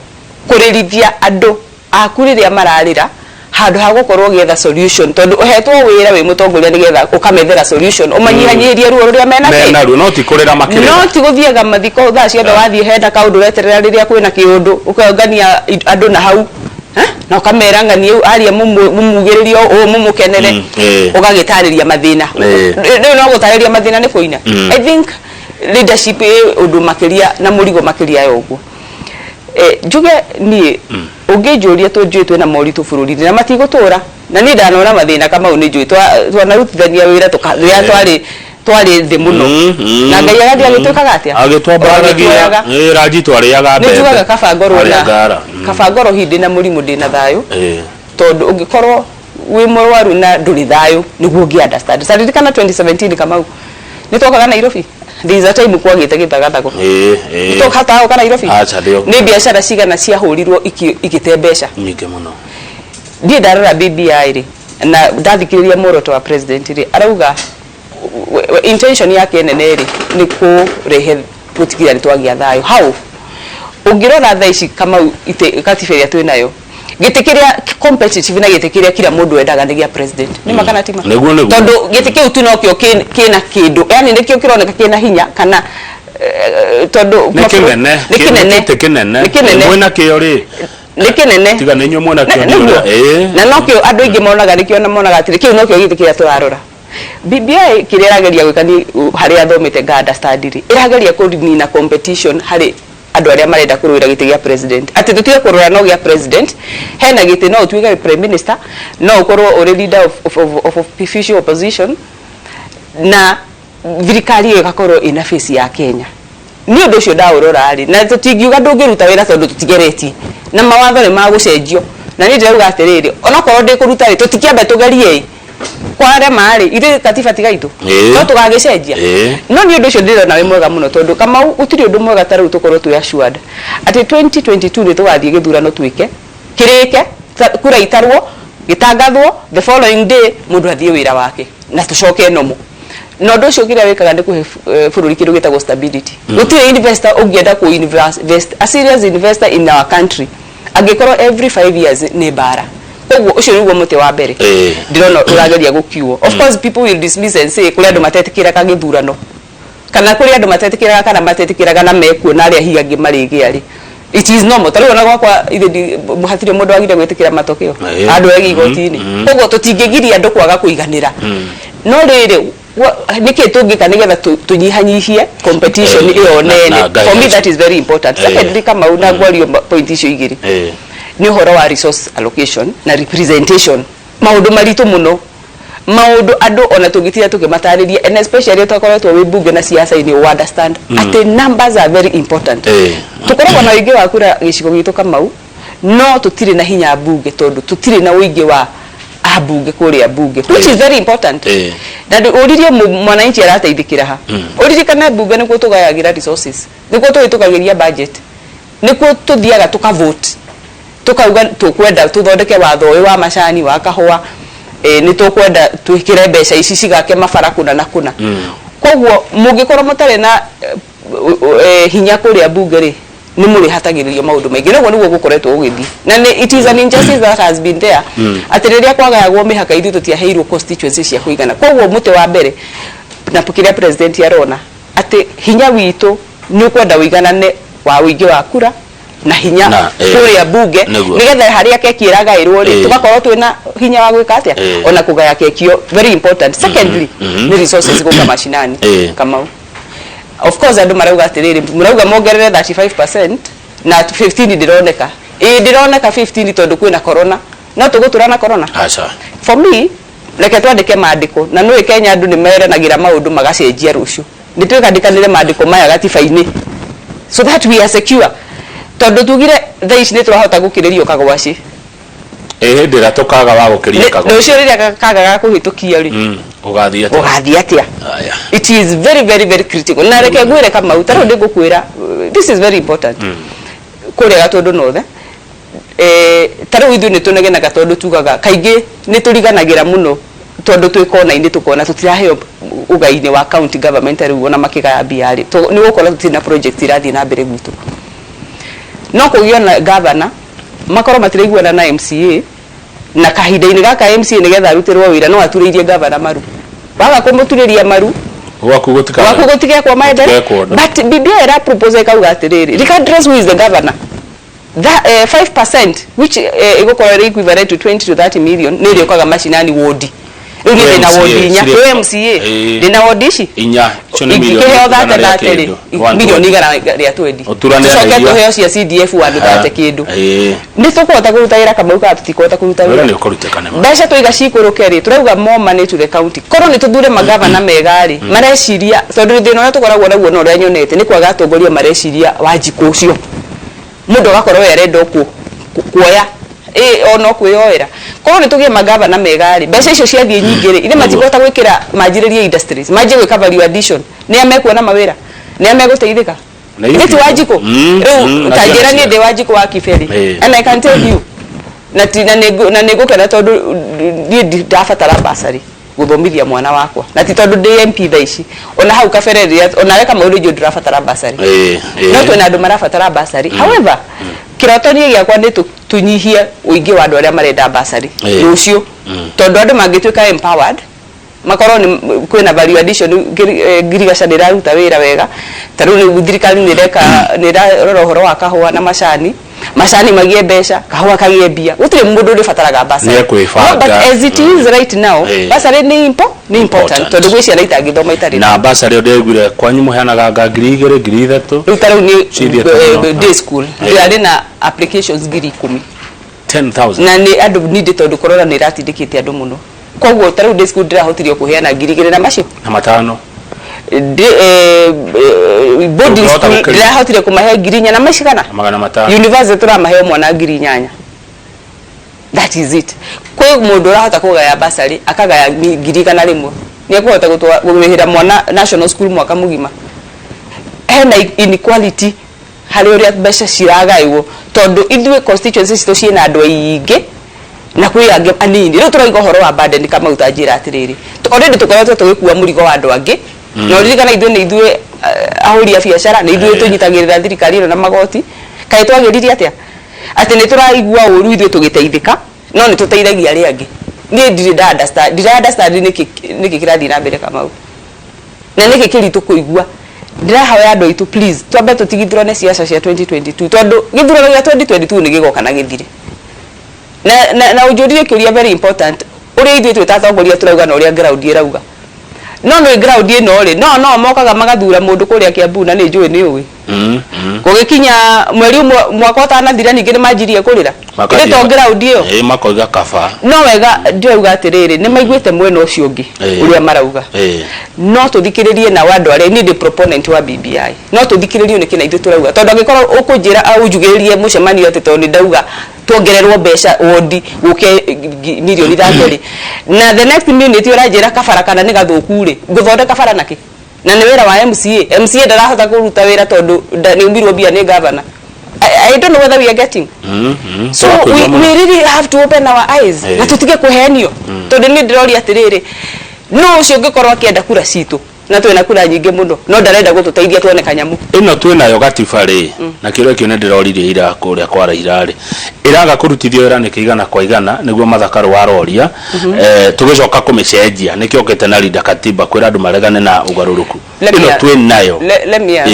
kũrĩrithia andũ aku rĩrĩa mararĩra handũ ha gũkorwo ũgĩetha solution, tondũ ũhetwo wĩra wĩ mũtongoria nĩgetha ũkamethera solution, ũmanyihanyihĩrie ruo rũrĩa mena kĩ? Mena ruo, no ti kũrĩra makĩrĩra. No ti gũthiaga mathiko thaa ciothe. Wathiĩ hena kaũndũ ũreterera rĩrĩa kwĩna kĩũndũ, ũkongania andũ na hau. Ha? Na ũkamera ng'ania aria mũmugĩrĩrie ũũ mũmũkenere. Ũgagĩtarĩria mathĩna. Rĩu no gũtarĩria mathĩna nĩ kũina. I think leadership ĩ ũndũ makĩria na mũrigo makĩria ya ũguo. Njuge niĩ ũngĩnjũria, tũnjũĩ twĩna moritũ bũrũri-inĩ na matigũtũra, na niĩ ndanona mathĩna, Kamau, nĩ njũĩ twanarutithania wĩra rĩrĩa twarĩ thĩ mũno, na Ngai agathiĩ agĩtwĩkaga atĩa? Agĩtwambaragia. Agĩtuoyaga. Ranji twarĩaga Nĩ mbembe. njugaga kaba ngorwo Harĩa na ngara. Kaba ngorwo hihi ndĩna mũrimũ ndĩna thayũ, tondũ ũngĩkorwo wĩ mũrwaru na ndũrĩ thayũ nĩguo ũngĩ understand. Ta ririkana 2017, Kamau, nĩ twokaga Nairobi, there is a time kwagĩte gĩthagathago. Ĩ, ĩ. Tũkataũka Nairobi. Acha, ndio. Nĩ biacara cigana ciahũrirwo igĩte mbeca? Nyingĩ mũno. Ndiĩ ndarora BBI rĩ, na ndathikĩrĩria muoroto wa president rĩ, arauga intention yake nene rĩ nĩ kũrehe gũtigĩrĩra nĩ twagĩa thayũ. How? Ũngĩrora thaa ici, Kamau, katiba ĩrĩa twĩnayo, gĩtĩ kĩrĩa competitive na gĩtĩ kĩrĩa kila mũndũ endaga nĩ gĩa president. Nĩ ma kana ti ma? Nĩguo, nĩguo. Tondũ gĩtĩ kĩu tu nokĩo kĩna kĩndũ, yani nĩkĩo kĩroneka kĩna hinya, kana tondũ Nĩ kĩnene. Nĩ kĩnene. Gĩtĩ kĩnene. Nĩ kĩnene. Mwĩna kĩo rĩ. Nĩ kĩnene. Tiga nĩ inyuĩ mwĩna kĩo. Nĩguo. Na nokĩo andũ aingĩ monaga, nĩkĩo monaga atĩrĩ kĩu nokĩo gĩtĩ kĩrĩa tũrarora. BBI kĩrĩa ĩrageria gwĩka, ni harĩa thomete nga understand rĩ, ĩrageria kũnina competition harĩ andũ arĩa marenda kũrũĩra gĩtĩ gĩa president, atĩ tũtige kũrora no gĩa president. Hena gĩtĩ no ũtuĩke prime minister, no ũkorwo ũrĩ leader of official opposition, na thirikari ĩyo ĩgakorwo ĩna face ya Kenya. Nĩ ũndũ ũcio ndaũrora rĩ, na tũtingiuga ndũngĩruta wĩra tondũ tũtigeretie, na mawatho nĩ magũcenjio. Na niĩ ndĩrauga atĩrĩrĩ, onokorwo ndĩkũruta rĩ, tũtikĩambe tũgerie ĩ kwarema rĩ, ithuĩ katiba tiga itũ no tũgagĩcenjia. No nĩ ũndũ ũcio ndĩrona wĩ mwega mũno, tondũ Kamau, gũtirĩ ũndũ mwega ta rĩu tũkorwo twĩ assured atĩ 2022 nĩ tũgathiĩ gĩthurano twĩke kĩrĩke, kura itarwo, gĩtangathwo the following day, mũndũ athiĩ wĩra wake na tũcoke nomo. Na ũndũ ũcio kĩrĩa wĩkaga nĩ kũhe bũrũri kĩndũ gĩtagwo stability. Gũtirĩ investor ũngĩenda kũ invest, a serious investor in our country, angĩkorwo every 5 years nĩ mbara. Koguo ũcio nĩguo mũtĩ wa mbere ndĩrona ũrageria gũkiuo. Of course people will dismiss and say kũrĩ andũ matetĩkĩraga gĩthurano, kana kũrĩ andũ matetĩkĩraga, kana matetĩkĩraga na mekuona arĩa hihi angĩ marĩgĩa rĩ. It is normal. Ta rĩu ona gwakwa ithe hatirĩ mũndũ wagire gwĩtĩkĩra matokeo. Andũ egi igoti-inĩ. Koguo tũtingĩgiria andũ kwaga kũiganĩra, no rĩrĩ Nĩkĩ tũngĩka nĩgetha tũnyihanyihie competition ĩyo na nene? Ngai For me, icio. that is very important. Secondly, Kamau, na ngwario point icio igĩrĩ, nĩ ũhoro wa resource allocation na representation. Maũndũ maritũ mũno, maũndũ andũ ona tũngĩtinda tũkĩmatarĩria, and especially tũkoretwo wĩ bunge na siasa-inĩ, you understand atĩ numbers are very important. Tũkoragwo na ũingĩ wa kura gĩcigo gitũ, Kamau, no tũtirĩ na hinya bunge tondũ tũtirĩ na ũingĩ wa ambunge kũrĩa bunge, which is very important. Na ũririe mwananchi arateithĩkĩra ha. Ũririkane bunge nĩkuo tũgayagĩra resources, nĩkuo tũhĩtũkagĩria budget, nĩkuo tũthiaga tũkavote, tukauga tukwenda tuthondeke watho ũyũ wa macani, wa kahũa, nĩ tũkwenda twĩkĩre mbeca ici cigake mabara kũna na kũna. Koguo mũngĩkorwo mũtarĩ na hinya kũrĩa bunge rĩ, nĩ mũrĩhatagĩrĩrio maũndũ maingĩ. Noguo nĩguo gũkoretwo gũgĩthiĩ, na nĩ it is an injustice that has been there, atĩ rĩrĩa kwagayagwo mĩhaka, ithuĩ tũtiaheirwo constituency cia kũigana. Koguo mũtĩ wa mbere na kĩrĩa president arona atĩ hinya witũ nĩ ũkwenda ũiganane wa ũingĩ wa kura na hinya Na, kũrĩa bunge, nĩgetha harĩa keki ĩragaĩrwo rĩ, tũgakorwo twĩna hinya wa gwĩka atĩa, ona kũgaya keki ĩyo, very important. Secondly, nĩ resources gũka mashinani. Kamau, of course andũ marauga atĩrĩrĩ, mũrauga mongerere 35% na 15 ndĩroneka. Ĩĩ, ndĩroneka 15 tondũ kwĩna corona. No tũgũtũra na corona? Aca. For me, reke twandĩke mandĩko, na nĩũĩ Kenya andũ nĩ meranagĩra maũndũ magacenjia rũciũ. Nĩ twĩkandĩkanĩre mandĩko maya gatiba-inĩ so that we are secure, tondũ tugire thaa ici nĩ tũrahota gũkĩrĩrio kagwaci. Ĩ hĩndĩ ĩrĩa tũkaga wa gũkĩria kagwa? Rũciũ rĩrĩa kaga ga kũhĩtũkia rĩ, Ũgathiĩ atĩa? Ũgathiĩ atĩa? Aya. It is very, very, very critical. Na reke ngwĩre, Kamau, ta rĩu ndĩngũkwĩra, this is very important. Kũrĩa Gatũndũ North, ta rĩu ithuĩ nĩ tũnegenaga tondũ tugaga kaingĩ nĩ tũriganagĩra mũno, tondũ twĩ kona-inĩ tũkona tũtiraheo ũgai-inĩ wa county government. Rĩu ona makĩgaya mbia rĩ, nĩ gũkorwo tũtirĩ na project irathiĩ na mbere gwitũ. No kũgĩo na governor makorwo matiraiguana na MCA, na kahinda-inĩ gaka MCA nĩgetha arutĩrwo wĩra no aturĩirie governor maru. Waga kũmũturĩria maru, gwaku gũtika gwaku gũtigekwo maendeleo. Gũtigekwo ũndũ. But BBI ĩra propose ĩkauga atĩrĩrĩ, regardless who is the governor, that 5% which ĩgũkorwo ĩrĩ equivalent to 20 to 30 million nĩ ĩrĩũkaga macinani wodi. Rĩu niĩ ndĩna MCA, wodi inya, cirĩ- kwĩ MCA, ndĩna wodi ici inya, icio nĩ milioni ingĩkĩheo igana thate rĩa thate rĩ, kĩndũ. milioni 120. Ũturanĩre Tũcoke na iria. tũheo cia CDF handũ thate kĩndũ, nĩ tũkũhota kũruta wĩra, Kamau, kana tũtikũhota kũruta wĩra wĩra? Nĩ ũkũrutĩka nĩ ma. Mbeca twaiga cikũrũke rĩ, tũrauga more money to the county. Korwo nĩ tũthure magavana mega rĩ, mareciria, tondũ thĩna ũrĩa tũkoragwo naguo na ũrĩa nyonete nĩ kwaga atongoria mareciria wanjikũ ũcio. Mũndũ agakorwo we arenda o kuoya ĩ ona kwĩyoera. Korwo nĩ tũgĩe magavana mega rĩ, mbeca icio ciathiĩ nyingĩ rĩ, ithe matikũhota gwĩkĩra manjĩrĩrie industries, manjie gwĩka value addition. Nĩ a mekuona mawĩra? Nĩ a megũteithĩka? Na Ithe ti Wanjikũ? Rĩu na ta ciana njĩra niĩ cia- ndĩ Wanjikũ wa Kiberi, and I can tell you na ti na nĩ ngũkena tondũ niĩ ndabatara bursary gũthomithia mwana wakwa, na ti tondũ ndĩ MP thaa ici. Ona hau kabere rĩrĩa onawe Kamau nĩ njũĩ ndũrabatara bursary, no twĩna andũ marabatara bursary. However, kĩroto niĩ gĩakwa nĩ tũnyihie ũingĩ wa andũ arĩa marenda bursary rũciũ, tondũ andũ mangĩtuĩka empowered, makorwo nĩ kwĩna value addition, ngirigaca nĩ ĩraruta wĩra wega. Ta rĩu thirikari nĩ ĩreka, nĩ ĩrarora ũhoro wa kahũa na macani. Macani magĩe mbeca, kahũa kagĩe mbia, gũtirĩ mũndũ ũrĩbataraga bursary. Nĩ ekwĩbanga. No, but as it is right now, bursary nĩ important, Important. tondũ gwĩ ciana itangĩthoma itarĩ. Na basarĩ ndĩraiguire kwanyu mũheanaga anga 2000, 3000. Rĩu ta rĩu nĩ Cithiĩte mũno. Day school ndĩrarĩ na applications 10,000. 10,000. Na nĩ andũ nindĩ, tondũ corona nĩ ĩratindĩkĩte andũ mũno. Koguo ta rĩu day school ndĩrahotire kũheana 2000 na macio na matano. Boarding Ũngĩhota school gũkĩria. ndĩrahotire kũmahe 4000 na macigana. Na 500. University tũramahe o mwana 8000. That is it. Kwĩ mũndũ ũrahota kũgaya bursary akagaya 100,000, nĩ ekũhota kũrĩhĩra mwana national school mwaka mũgima? Hena inequality harĩ ũrĩa mbeca ciragaywo, tondũ ithuĩ constituency citũ ciĩna andũ aingĩ na kwĩ angĩ anini. Rĩu tũrauga ũhoro wa burden, Kamau, ta njĩra atĩrĩrĩ, already tũkoretwo tũgĩkua mũrigo wa andũ angĩ, na ũririkana ithuĩ nĩ ithuĩ ahũri a biacara, nĩ ithuĩ tũnyitagĩrĩra thirikari ĩno na magoti. Kaĩ twagĩririe atĩa atĩ nĩ tũraigua ũru ithuĩ tũgĩteithĩka, no nĩ tũteithagia arĩa angĩ? Niĩ ndirĩ nda understand, ndira understand nĩkĩ kĩrathiĩ na mbere, Kamau, na nĩkĩ kĩritũ kũigua. Ndĩrahoya andũ aitũ, please, twambe tũtigithũrane ciaca cia 2022, tondũ gĩthurano gĩa 2022 nĩ gĩgoka na gĩthire. Na ũnjũrie kĩũria very important, ũrĩa ithuĩ twĩ ta atongoria tũrauga na ũrĩa ground ĩrauga. No nĩ ground ĩno rĩ, no mokaga magathura mũndũ kũrĩa Kiambu na nĩ njũĩ nĩ ũĩ. Gũgĩkinya mweri ũmwe mwaka ũtanathira ningĩ nĩ manjirie kũrĩra. Ĩrĩ to ground ĩyo. Ĩĩ makoiga kaba. No wega ndĩrauga atĩrĩrĩ, nĩ maiguĩte mwena ũcio ũngĩ ũrĩa marauga. No tũthikĩrĩrie nao andũ arĩa niĩ ndĩ proponent wa BBI. No tũthikĩrĩrio nĩkĩ na ithuĩ tũrauga. Tondũ angĩkorwo ũkũnjĩra ũnjugĩrĩrie mũcemanio atĩ tondũ nĩ ndauga tuongererwo mbeca wondi gũke mirioni 30 na the next minute ũranjĩra kabara kana nĩ gathũku rĩ, ngũthondeka bara nakĩ? Na nĩ wĩra wa MCA. MCA ndarahota kũruta wĩra tondũ nĩ umirwo mbia nĩ governor. I don't know whether we are getting. So we really have to open our eyes na tutige kũhenio. Tondũ niĩ ndĩroria atĩrĩrĩ, no ũcio ũngĩkorwo akĩenda kura citũ na twĩna kura nyingĩ mũno no ndarenda gũtũteithia tuone kanyamũ. Ĩno twĩnayo gatiba rĩ, na kĩũria kĩu nĩ ndĩroririe ira kũrĩa kwa Raila rĩ, ĩraga kũrutithio wĩra nĩkĩ igana kwa igana nĩguo Martha Karua aroria. Tũgĩcoka kũmĩcenjia nĩkĩo okĩte na Linda Katiba kwĩra andũ maregane na ũgarũrũku. Ĩno twĩnayo. Let me ask.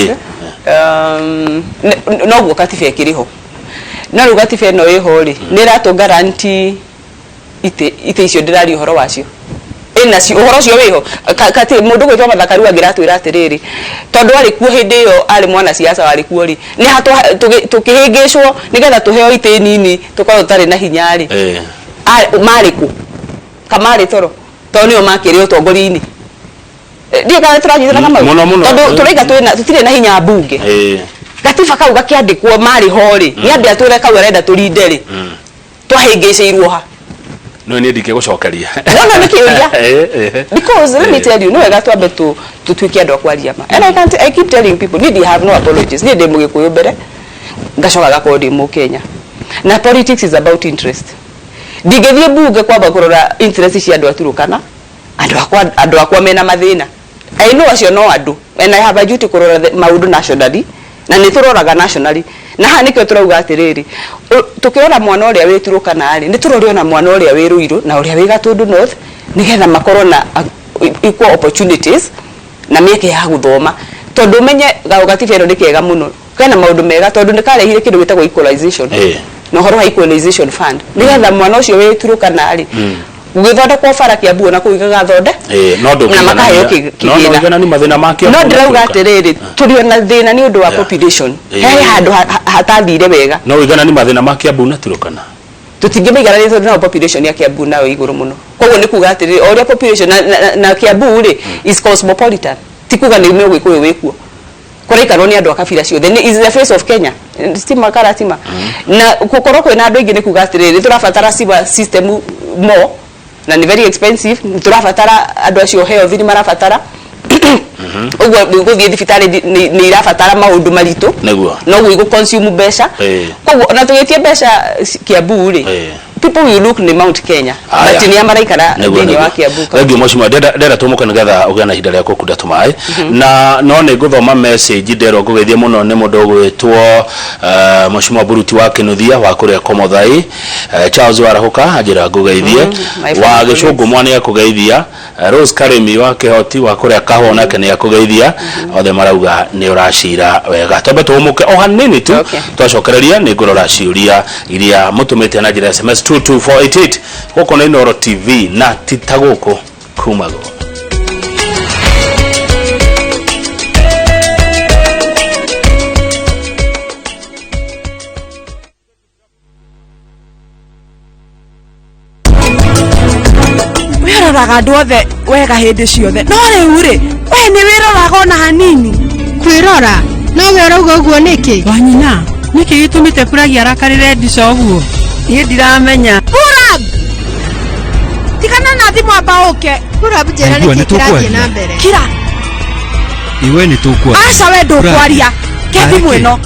Noguo katiba ĩkĩrĩ ho. No rĩu gatiba ĩno ĩho rĩ, nĩ ĩratũ guarantee ite icio ndĩraria ũhoro wacio. Ĩna cio ũhoro ũcio wĩho. Kati mũndũ gwĩtwo Martha Karua angĩratwĩra atĩrĩrĩ, tondũ arĩ kuo hĩndĩ ĩyo arĩ mwanasiasa warĩ kuo rĩ, nĩ ha tũkĩhĩngĩcwo nĩgetha tũheo itĩ nini tũkorwo tũtarĩ na hinya rĩ. Marĩ kũ? Kamarĩ toro. Tondũ nĩo makĩrĩ ũtongoria-inĩ. Ndiũĩ kana tũranyitana Kamau. Tondũ tũraiga twĩna tũtirĩ na hinya mbunge. Gatiba kau gakĩandĩkwo marĩ ho rĩ, nĩ ambia twĩre kau arenda tũrinde rĩ. Twahĩngĩcĩirwo ha? No niĩ ndingĩgũcokeria. No nĩ kĩũria. Because let me tell you, no wega twambe tũtuĩke andũ a kwaria ma. And I keep telling people, niĩ have no apologies. Niĩ ndĩ Mũgĩkũyũ mbere, ngacoka ngakorwo ndĩ Mũkenya. Na politics is about interest. Ndingĩthiĩ mbunge kwamba kũrora interest cia andũ a Turukana, andũ akwa mena mathĩna. I know acio no andũ, and I have a duty kũrora maũndũ nationally, na nĩ tũroraga nationally. Na haha nĩkĩo tũrauga atĩrĩrĩ, tũkĩrora mwana ũrĩa wĩ Turukana rĩ, nĩ tũrore ona mwana ũrĩa wĩ Ruiru na ũrĩa wĩ Gatundu North, nĩgetha makorwo na equal opportunities na mĩeke ya gũthoma. Tondũ ũmenye gatiba ĩno nĩ kega mũno, kena maũndũ mega tondũ nĩ karehire kĩndũ gĩtagwo equalization. Na ũhoro wa equalization fund, nĩgetha mwana ũcio wĩ Turukana rĩ, gũgĩthondekwo bara Kiambu ona kũu igagathonde na makaheo kĩgĩna. No ndĩrauga atĩrĩrĩ, tũrĩ ona thĩna nĩ ũndũ wa population. He handũ hatathire wega. No ũiganani mathĩna ma Kiambu na Turukana? Tũtingĩmaiganania tondũ nao population ya Kiambu nayo igũrũ mũno. Koguo nĩ kuga atĩrĩrĩ, o ũrĩa population na Kiambu rĩ is cosmopolitan. Ti kuga nĩ Mũgĩkũyũ wĩkuo. Kũraikarwo nĩ andũ a kabira ciothe. Is the face of Kenya. Stima karatima. Na gũkorwo kwĩna andũ aingĩ nĩ kuga atĩrĩrĩ, nĩ tũrabatara sewer system more na nĩ very expensive. Nĩ tũrabatara andũ acio health nĩ marabatara. Ũguo gũthiĩ thibitarĩ nĩ irabatara maũndũ maritũ. Noguo igũ consume mbeca. Koguo ona tũgĩtie mbeca Kiambu rĩ, people will look nĩ Mount Kenya. But nĩ amaraikara thĩinĩ wa Kiambu. Thank you mheshimiwa. Ndenda tũmũke nĩgetha ũgĩe na ihinda rĩa gũkunda tũmaĩ. Na no nĩ ngũthoma message nderwo ngũgeithie mũno nĩ mũndũ ũgwĩtwo mheshimiwa Buruti wa Kinuthia wa kũrĩa Komothai. Charles Warahuka anjĩra ngũgeithie. Wa Gĩcũngũ mwa nĩ akũgeithia. Rose Karimi wa Kĩhoti wa kũrĩa Kahũa nake nĩ akũgeithia. Othe marauga nĩ ũracira wega. Twambe tũhũmũke o hanini tu. Twacokereria nĩ ngũrora ciũria iria mũtũmĩte na njĩra SMS 22488 gũkũ nĩ Inooro TV na ti ta gũkũ kumagwo. Wĩroraga andũ othe wega hĩndĩ ciothe, no rĩu rĩ, we nĩ wĩroraga ona hanini. Kwĩrora? No we ũrauga ũguo nĩkĩ? Wanyina, nĩkĩ gĩtũmĩte Puragi arakarĩre Ndica ũguo? Niĩ ndiramenya. Purab! Tigana na thimũ amba ũke. Purab, njĩra Aigua, nĩkĩ nĩ kĩrathiĩ tũkwaria. na mbere. Kira. Iwe nĩ tũkwaria. Aca we ndũkwaria. Ke thimũ ĩno.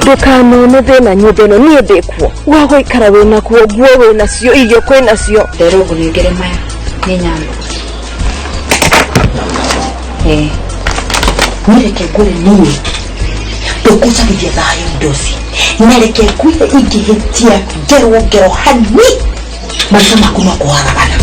Ndũkanone thĩna nyũmba ĩno niĩ ndĩkuo. Gwa gũikara wĩnakuo, nguo wĩnacio, irio kwĩnacio. Nderwo ngũnengere maya nĩ nyama. Niĩ reke ngwĩre niĩ ndũkũcagithia thayũ ndoci, na reke ngwĩre ingĩhĩtia ngerwo ngero hani maica maku no kũharagana.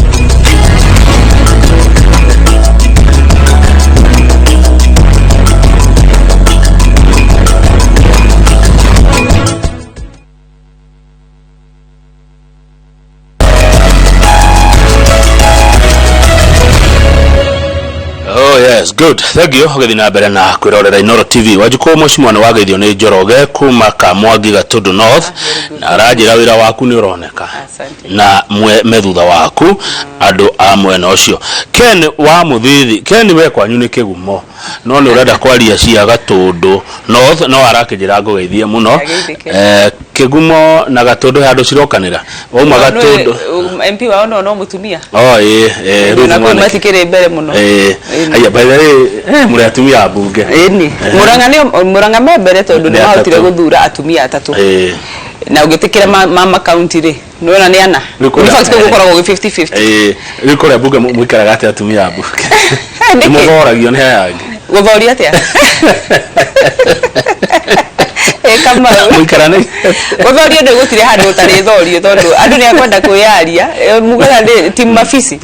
Yes, good. Thank you. Ũgĩthiĩ na mbere na kwĩrorera Inooro TV. Wanjikũ mũcimwa nĩ wageithio nĩ Njoroge kuma Kamwangi Gatundu North na aranjĩra wĩra waku nĩ ũroneka Asante. na mwe me thutha waku andũ a mwena ũcio. Ken wa Mũthithi, Ken we kwanyu nĩ kĩgumo no nĩ ũrenda kwaria cia Gatundu North no arakĩnjĩra ngũgeithie mũno. Ageithĩke. Kĩgumo na Gatundu he handũ cirokanĩra. Wauma Gatundu. MP wao no no mutumia. Oh, ĩ, Ruth Na kũu Mwaniki. matikĩrĩ mbere mũno. Haya, by the way, mũrĩ atumia a mbunge. Ĩni. Murang'a nĩ Murang'a me mbere tondũ Nĩ nĩ mahotire atatũ. gũthura atumia atatũ. Na ũngĩtĩkĩra ma county rĩ, nĩwona nĩ ana. Rĩu In fact kũu gũkoragwo gwĩ 50-50. Rĩu kũrĩa mbunge mũikaraga atĩa atumia a mbunge? Nĩkĩ? Nĩmũthoragio nĩ aya angĩ. Gũthoria atĩa? Ĩ Kamau. Mũikarane. Gũthorio nĩ gũtirĩ handũ ũtarĩthorio tondũ andũ nĩ akwenda kwĩyaria. Mugaga nĩ timu mabisi.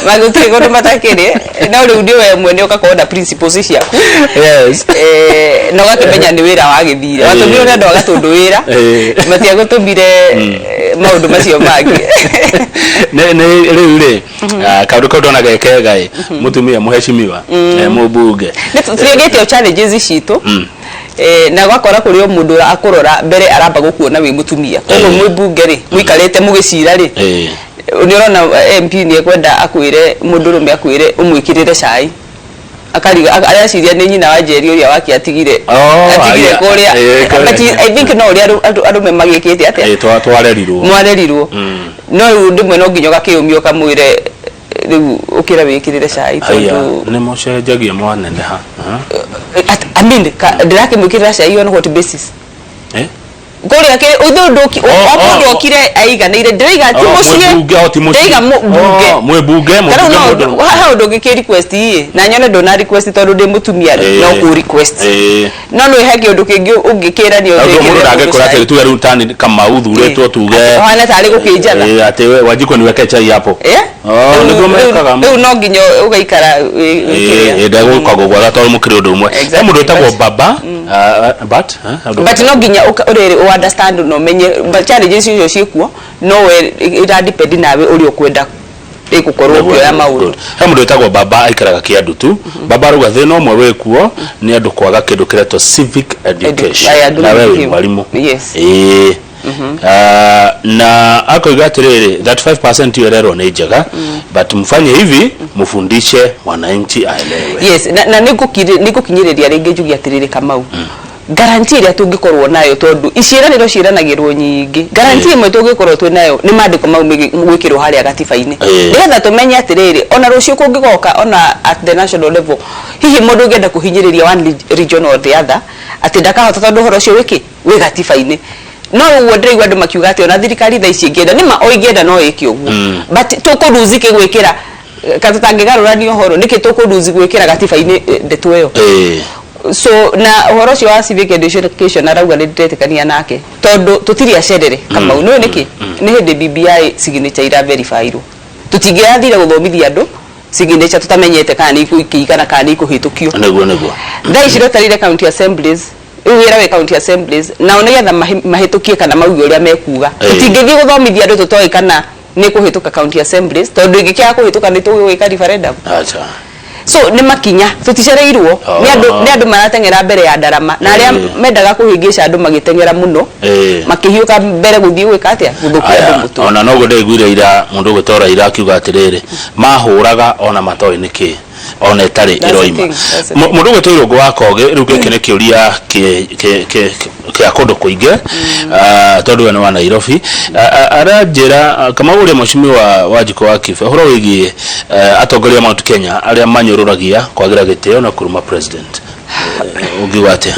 Magũtirĩ kũndũ matakĩrĩ. No rĩu nĩ we mwene ũgakorwo na principles ciaku. Na ũgakĩmenya nĩ wĩra wagĩthire. Watũmirwo nĩ andũ a Gatũndũ wĩra. Matiagũtũmire maũndũ macio mangĩ. Nĩ rĩu rĩ, kaũndũ kau ndona ge kega ĩ, mũtumia mũheshimiwa, mũmbunge. Nĩ tũrĩgĩte challenges citũ. Na ũgakora kũrĩ o mũndũ akũrora mbere aramba gũkuona wĩ mũtumia. Koguo mwĩ mbunge rĩ, mũikarĩte mũgĩcira rĩ, nĩ ũrona MP nĩ ekwenda akwĩre mũndũrũme akwĩre ũmwĩkĩrĩre cai. Akariga areciria nĩ nyina wa Njeri ũrĩa wake atigire atigire kũrĩa. But I think no ũrĩa arũme magĩkĩte atĩa? Twarerirwo. Mwarerirwo. No rĩu rĩmwe no nginya ũgakĩũmia ũkamwĩre rĩu ũkĩra wĩkĩrĩre cai tondũ Nĩ mũcenjagia mwaneneha. I mean ndĩrakĩmwĩkĩrĩra cai on what basis? Kũrĩa kĩ ũthũ ndũki o mũndũ okire aiganĩire ndĩraiga ti mũciĩ ndĩraiga mbunge Mwĩ mbunge ta rĩu no haha ũndũ ũngĩkĩ request ĩ na nyone ndũna request tondũ ndĩ mũtumia rĩ no kũ request no nĩ he kĩũndũ kĩngĩ ũngĩkĩra nĩ Ũndũ mũndũ ndangĩkora atĩ tuge rĩu tani Kamau thurĩtwo tuge ũhana tarĩ gũkĩnjatha atĩ we Wanjikũ niweke chai hapo. Nĩguo mekaga. Rĩu no nginya ũgaikara wĩ kĩrĩa. Ndegũka gũgwatha tondũ mũkĩrĩ ũndũ ũmwe. He mũndũ wĩtagwo Baba but but no nginya ũrĩrĩ ũ understand na ũmenye but challenges icio ciĩkuo no we ira depend nawe ũrĩa ũkwenda ĩgũkorwo ũkĩoya maũndũ. He mũndũ wĩtagwo Baba aikaraga Kĩandutu. Baba arauga thĩna ũmwe wĩkuo nĩ andũ kwaga kĩndũ kĩretwo civic education. Na we wĩ mwarimũ. Yes. Na akoiga atĩrĩrĩ 35% hiyo ĩrerwo nĩ njega but mfanye hivi mfundishe mwananchi aelewe. Yes, na nĩngũkinyĩrĩria rĩngĩ njuge atĩrĩrĩ Kamau. Guarantee ĩrĩa tũngĩkorwo nayo tondũ iciĩranĩro ciĩranagĩrwo nyingĩ. Guarantee ĩmwe tũngĩkorwo twĩ nayo nĩ maandĩko mau gwĩkĩrwo harĩa gatiba-inĩ. Nĩgetha tũmenye atĩrĩrĩ ona rũciũ kũngĩgoka ona at the national level hihi mũndũ ũngĩenda kũhinyĩrĩria one region or the other atĩ ndakahota tondũ ũhoro ũcio wĩkĩ wĩ gatiba-inĩ. No ũguo ndĩraigua andũ makiuga atĩ ona thirikari thaa ici ĩngĩenda nĩma o ĩngĩenda no ĩke ũguo. But tũkũruzi kĩ gwĩkĩra ka tũtangĩgarũrania ũhoro nĩkĩ tũkũruzi gwĩkĩra gatiba-inĩ ndeto ĩyo. So na ũhoro ũcio wa civic education arauga nĩ ndĩretĩkania nake tondũ tũtirĩ acerere Kamau. Nĩũĩ nĩkĩ? Nĩ hĩndĩ BBI signature ira verify-irwo. Tũtingĩrathire gũthomithia andũ signature tũtamenyete kana nĩ ikũigana kana nĩ ikũhĩtũkio. Nĩguo. Thaa ici twetereire county assemblies rĩu wĩra wĩ county assemblies nao nĩgetha mahĩtũkie kana mauge ũrĩa mekuga. Tũtingĩthiĩ gũthomithia andũ tũtoĩ kana nĩ kũhĩtũka county assemblies tondũ ĩngĩkĩaga kũhĩtũka nĩ tũgũgĩka referendum. So nĩ makinya tũticereirwo nĩ andũ marateng'era mbere ya ndarama na arĩa mendaga kũhĩngĩca andũ magĩteng'era mũno makĩhiũka mbere gũthiĩ gwĩka atĩa gũthũkia andũ mũtwe. Ona noguo ndaiguire ira mũndũ ũgwĩtwo Raila akiuga atĩrĩrĩ mahũraga ona matoĩ nĩkĩ ona ĩtarĩ ĩroima. Mũndũ ũgwĩtwo Irũngũ wa Kogĩ rĩu gĩkĩ nĩ kĩũria kĩa kũndũ kũingĩ tondũ we nĩ wa Nairobi. Aranjĩra Kamau ũrĩa mheshimiwa Wanjikũ wa Kibe ũhoro wĩgiĩ atongoria a Mount Kenya arĩa manyũrũragia kwagĩra gĩtĩo na kũruma president. Ũngiuga atĩa?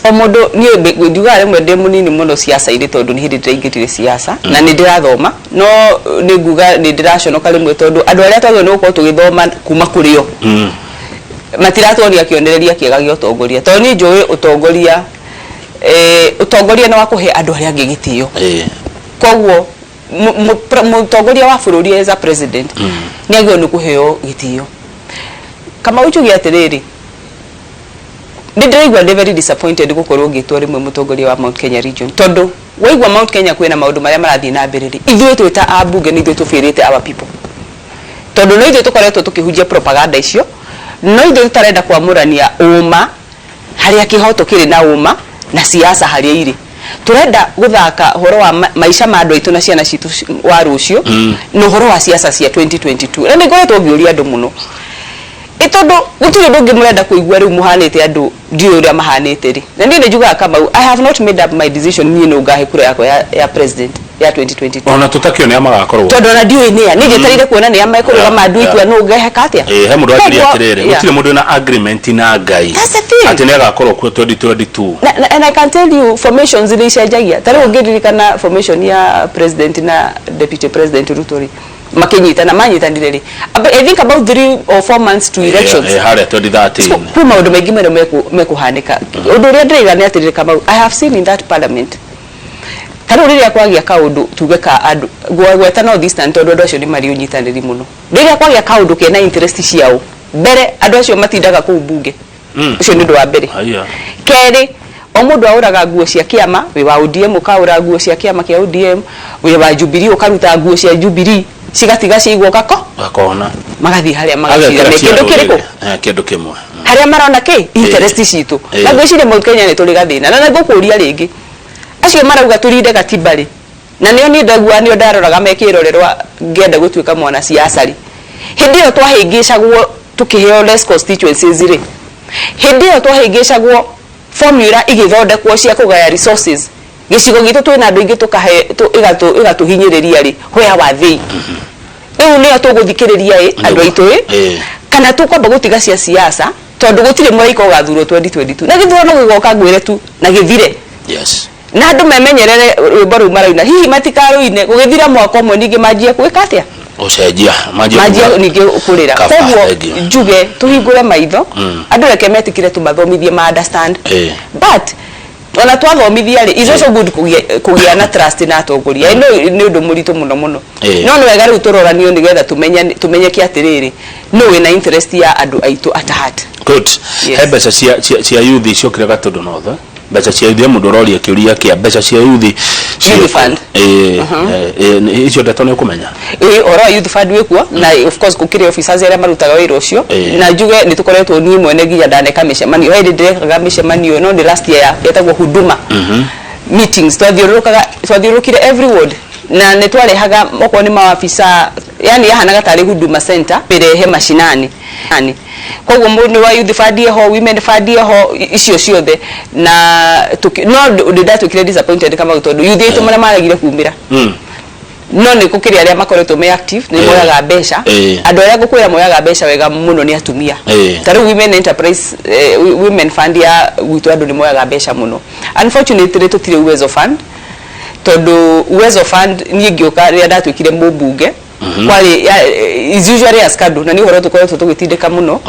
O mũndũ niĩ ndiugaga rĩmwe ndĩ mũnini mũno ciaca-inĩ tondũ nĩ hĩndĩ ndĩraingĩrire ciaca na nĩ ndĩrathoma no nĩ nguga nĩ ndĩraconoka rĩmwe tondũ andũ arĩa twagĩrĩirwo nĩ gũkorwo tũgĩthoma kuma kũrĩ o matiratuonia kĩonereria kĩega gĩa ũtongoria tondũ niĩ njũĩ ũtongoria ũtongoria nĩ wa kũhe andũ arĩa angĩ gĩtĩo. Koguo mũtongoria wa bũrũri as a president nĩ agĩrĩirwo nĩ kũheo gĩtĩo. Kamau njuge atĩrĩrĩ nĩ ndĩraigua ndĩ very disappointed gũkorwo ngĩtwo rĩmwe mũtongoria wa Mount Kenya region tondũ waigua Mount Kenya kwĩna maũndũ marĩa marathiĩ na mbere rĩ ithuĩ twĩ ta ambunge nĩ ithuĩ tũbĩrĩte our people tondũ no ithuĩ tũkoretwo tũkĩhunjia propaganda icio No ithuĩ tũtarenda kwamũrania ũma harĩa kĩhoto kĩrĩ na ũma na siasa harĩa irĩ. Tũrenda gũthaka ũhoro wa maica ma andũ aitũ na ciana citũ wa rũciũ na ũhoro wa siasa cia 2022. Na nĩ ngoretwo ngĩũria andũ mũno, ĩ tondũ gũtirĩ ũndũ ũngĩ mũrenda kũigua rĩu mũhanĩte andũ ndiũĩ ũrĩa mahanĩte rĩ. Na niĩ nĩ njugaga, Kamau, I have not made up my decision niĩ nũ ngahe kura yakwa ya president ya 2022. Ona tũtakĩo nĩ magakorwo. Tondũ ona ndiũĩ nĩa, niĩ njetereire kuona nĩa mekũrũgama, ndue itua nũ ngeheka atĩa. Ĩ, he mũndũ anjĩria atĩrĩrĩ, gũtirĩ mũndũ wĩna agreement na Ngai That's the thing. atĩ nĩ agakorwo kuo 2022. Na, and I can tell you, formations nĩ icenjagia. Ta rĩu ũngĩririkana formation ya president na deputy president Ruto rĩ, makĩnyitana manyitanire rĩ, I think about 3 or 4 months to elections. Ĩ, harĩa 2013. So, kwĩ maũndũ maingĩ mũno mekũhanĩka. Ũndũ ũrĩa ndĩraiga nĩ atĩrĩrĩ, Kamau, I have seen in that parliament, ta rĩu rĩrĩa kwagĩa kaũndũ tuge ka andũ gweta North Eastern, tondũ andũ acio nĩ marĩ ũnyitanĩri mũno, rĩrĩa kwagĩa kaũndũ kena interest ciao mbere, andũ acio matindaga kũu bunge. Ũcio nĩ ũndũ wa mbere. Haya. Kerĩ, o mũndũ aũraga nguo cia kĩama. Wĩ wa ODM ũkaũra nguo cia kĩama kĩa ODM, wĩ wa Jubilee ũkaruta nguo cia Jubilee, cigatiga ciaigwo gako Gakona. Magathiĩ harĩa magacira Agekĩra me cia kĩndũ kĩrĩkũ? rũrĩrĩ. Kĩndũ kĩmwe. Harĩa marona kĩ interest citũ. Na ngwĩciria Mount Kenya nĩ tũrĩ gathĩna, na ngũkũria rĩngĩ, acio marauga tũrinde gatiba rĩ, na nĩo niĩ ndaigua nĩo ndaroraga mekĩrorerwa ngĩenda gũtuĩka mwana siasa rĩ, hĩndĩ ĩyo twahĩngĩcagwo tũkĩheo less constituencies rĩ, hĩndĩ ĩyo twahĩngĩcagwo formula igĩthondekwo cia kũgaya resources gĩcigo gitũ twĩna andũ aingĩ tũkahe ĩgatũhinyĩrĩria rĩ, where were they? Rĩu nĩo tũgũthikĩrĩria ĩ andũ aitũ ĩ kana tũkwamba gũtiga cia siasa, tondũ gũtirĩ mũraika ũgathurwo 2022 na gĩthurano gĩgoka ngwĩre tu na gĩthire. Na andũ memenyerere rwĩmbo rũu maraina, hihi matikarũine gũgĩthira mwaka ũmwe ningĩ manjie gwĩka atĩa? Ũcenjia manjie manjie ningĩ kũrĩra. Kaba, Koguo thank you. njuge tũhingũre maitho, andũ reke metĩkĩre tũmathomithie ma understand, but ona twathomithia rĩ, is also good kũgĩa na trust na atongoria. I know nĩ ũndũ mũritũ mũno mũno, no nĩ wega rĩu tũroranio nĩgetha tũmenye tũmenyeke atĩrĩrĩ, no wĩna interest ya andũ aitũ at heart. Good. Yes. He mbeca cia youth ciokire Gatũndũ North, eh? Mbeca cia youth, he mũndũ ũroria kĩũria kĩa mbeca cia youth. Youth fund. Ĩ, icio ndeto nĩ ũkũmenya. Ĩ, ũhoro wa youth fund wĩkuo, na of course gũkĩrĩ officers arĩa marutaga wĩra ũcio. Na njuge nĩ tũkoretwo, niĩ mwene nginya ndaneka mĩcemanio, he hĩndĩ ndĩrekaga mĩcemanio, no nĩ last year yetagwo huduma meetings, twathiũrũrũkaga, twathiũrũrũkire every ward na nĩ twarehaga okorwo nĩ maafisa, yani yahanaga tarĩ huduma center ĩrehe mashinani. Yani koguo mũndũ wa youth fund eho, women fund eho, icio ciothe na no ndĩ ndatuĩkire disappointed kama tondũ youth aitũ marĩa maregire kumĩra, no nĩ gũkĩrĩ arĩa makoretwo me active, nĩ moyaga mbeca. Andũ arĩa ngũkwĩra moyaga mbeca wega mũno nĩ atumia. Ta rĩu women enterprise, women fund ya gwitũ, andũ nĩ moyaga mbeca mũno. Unfortunately tũtirĩ Uwezo Fund, tondũ Uwezo Fund niĩ ngĩũka rĩrĩa ndatuĩkire mũmbunge kwarĩ is usually a scandal, na nĩ ũhoro tũkoretwo tũgĩtindĩka mũno.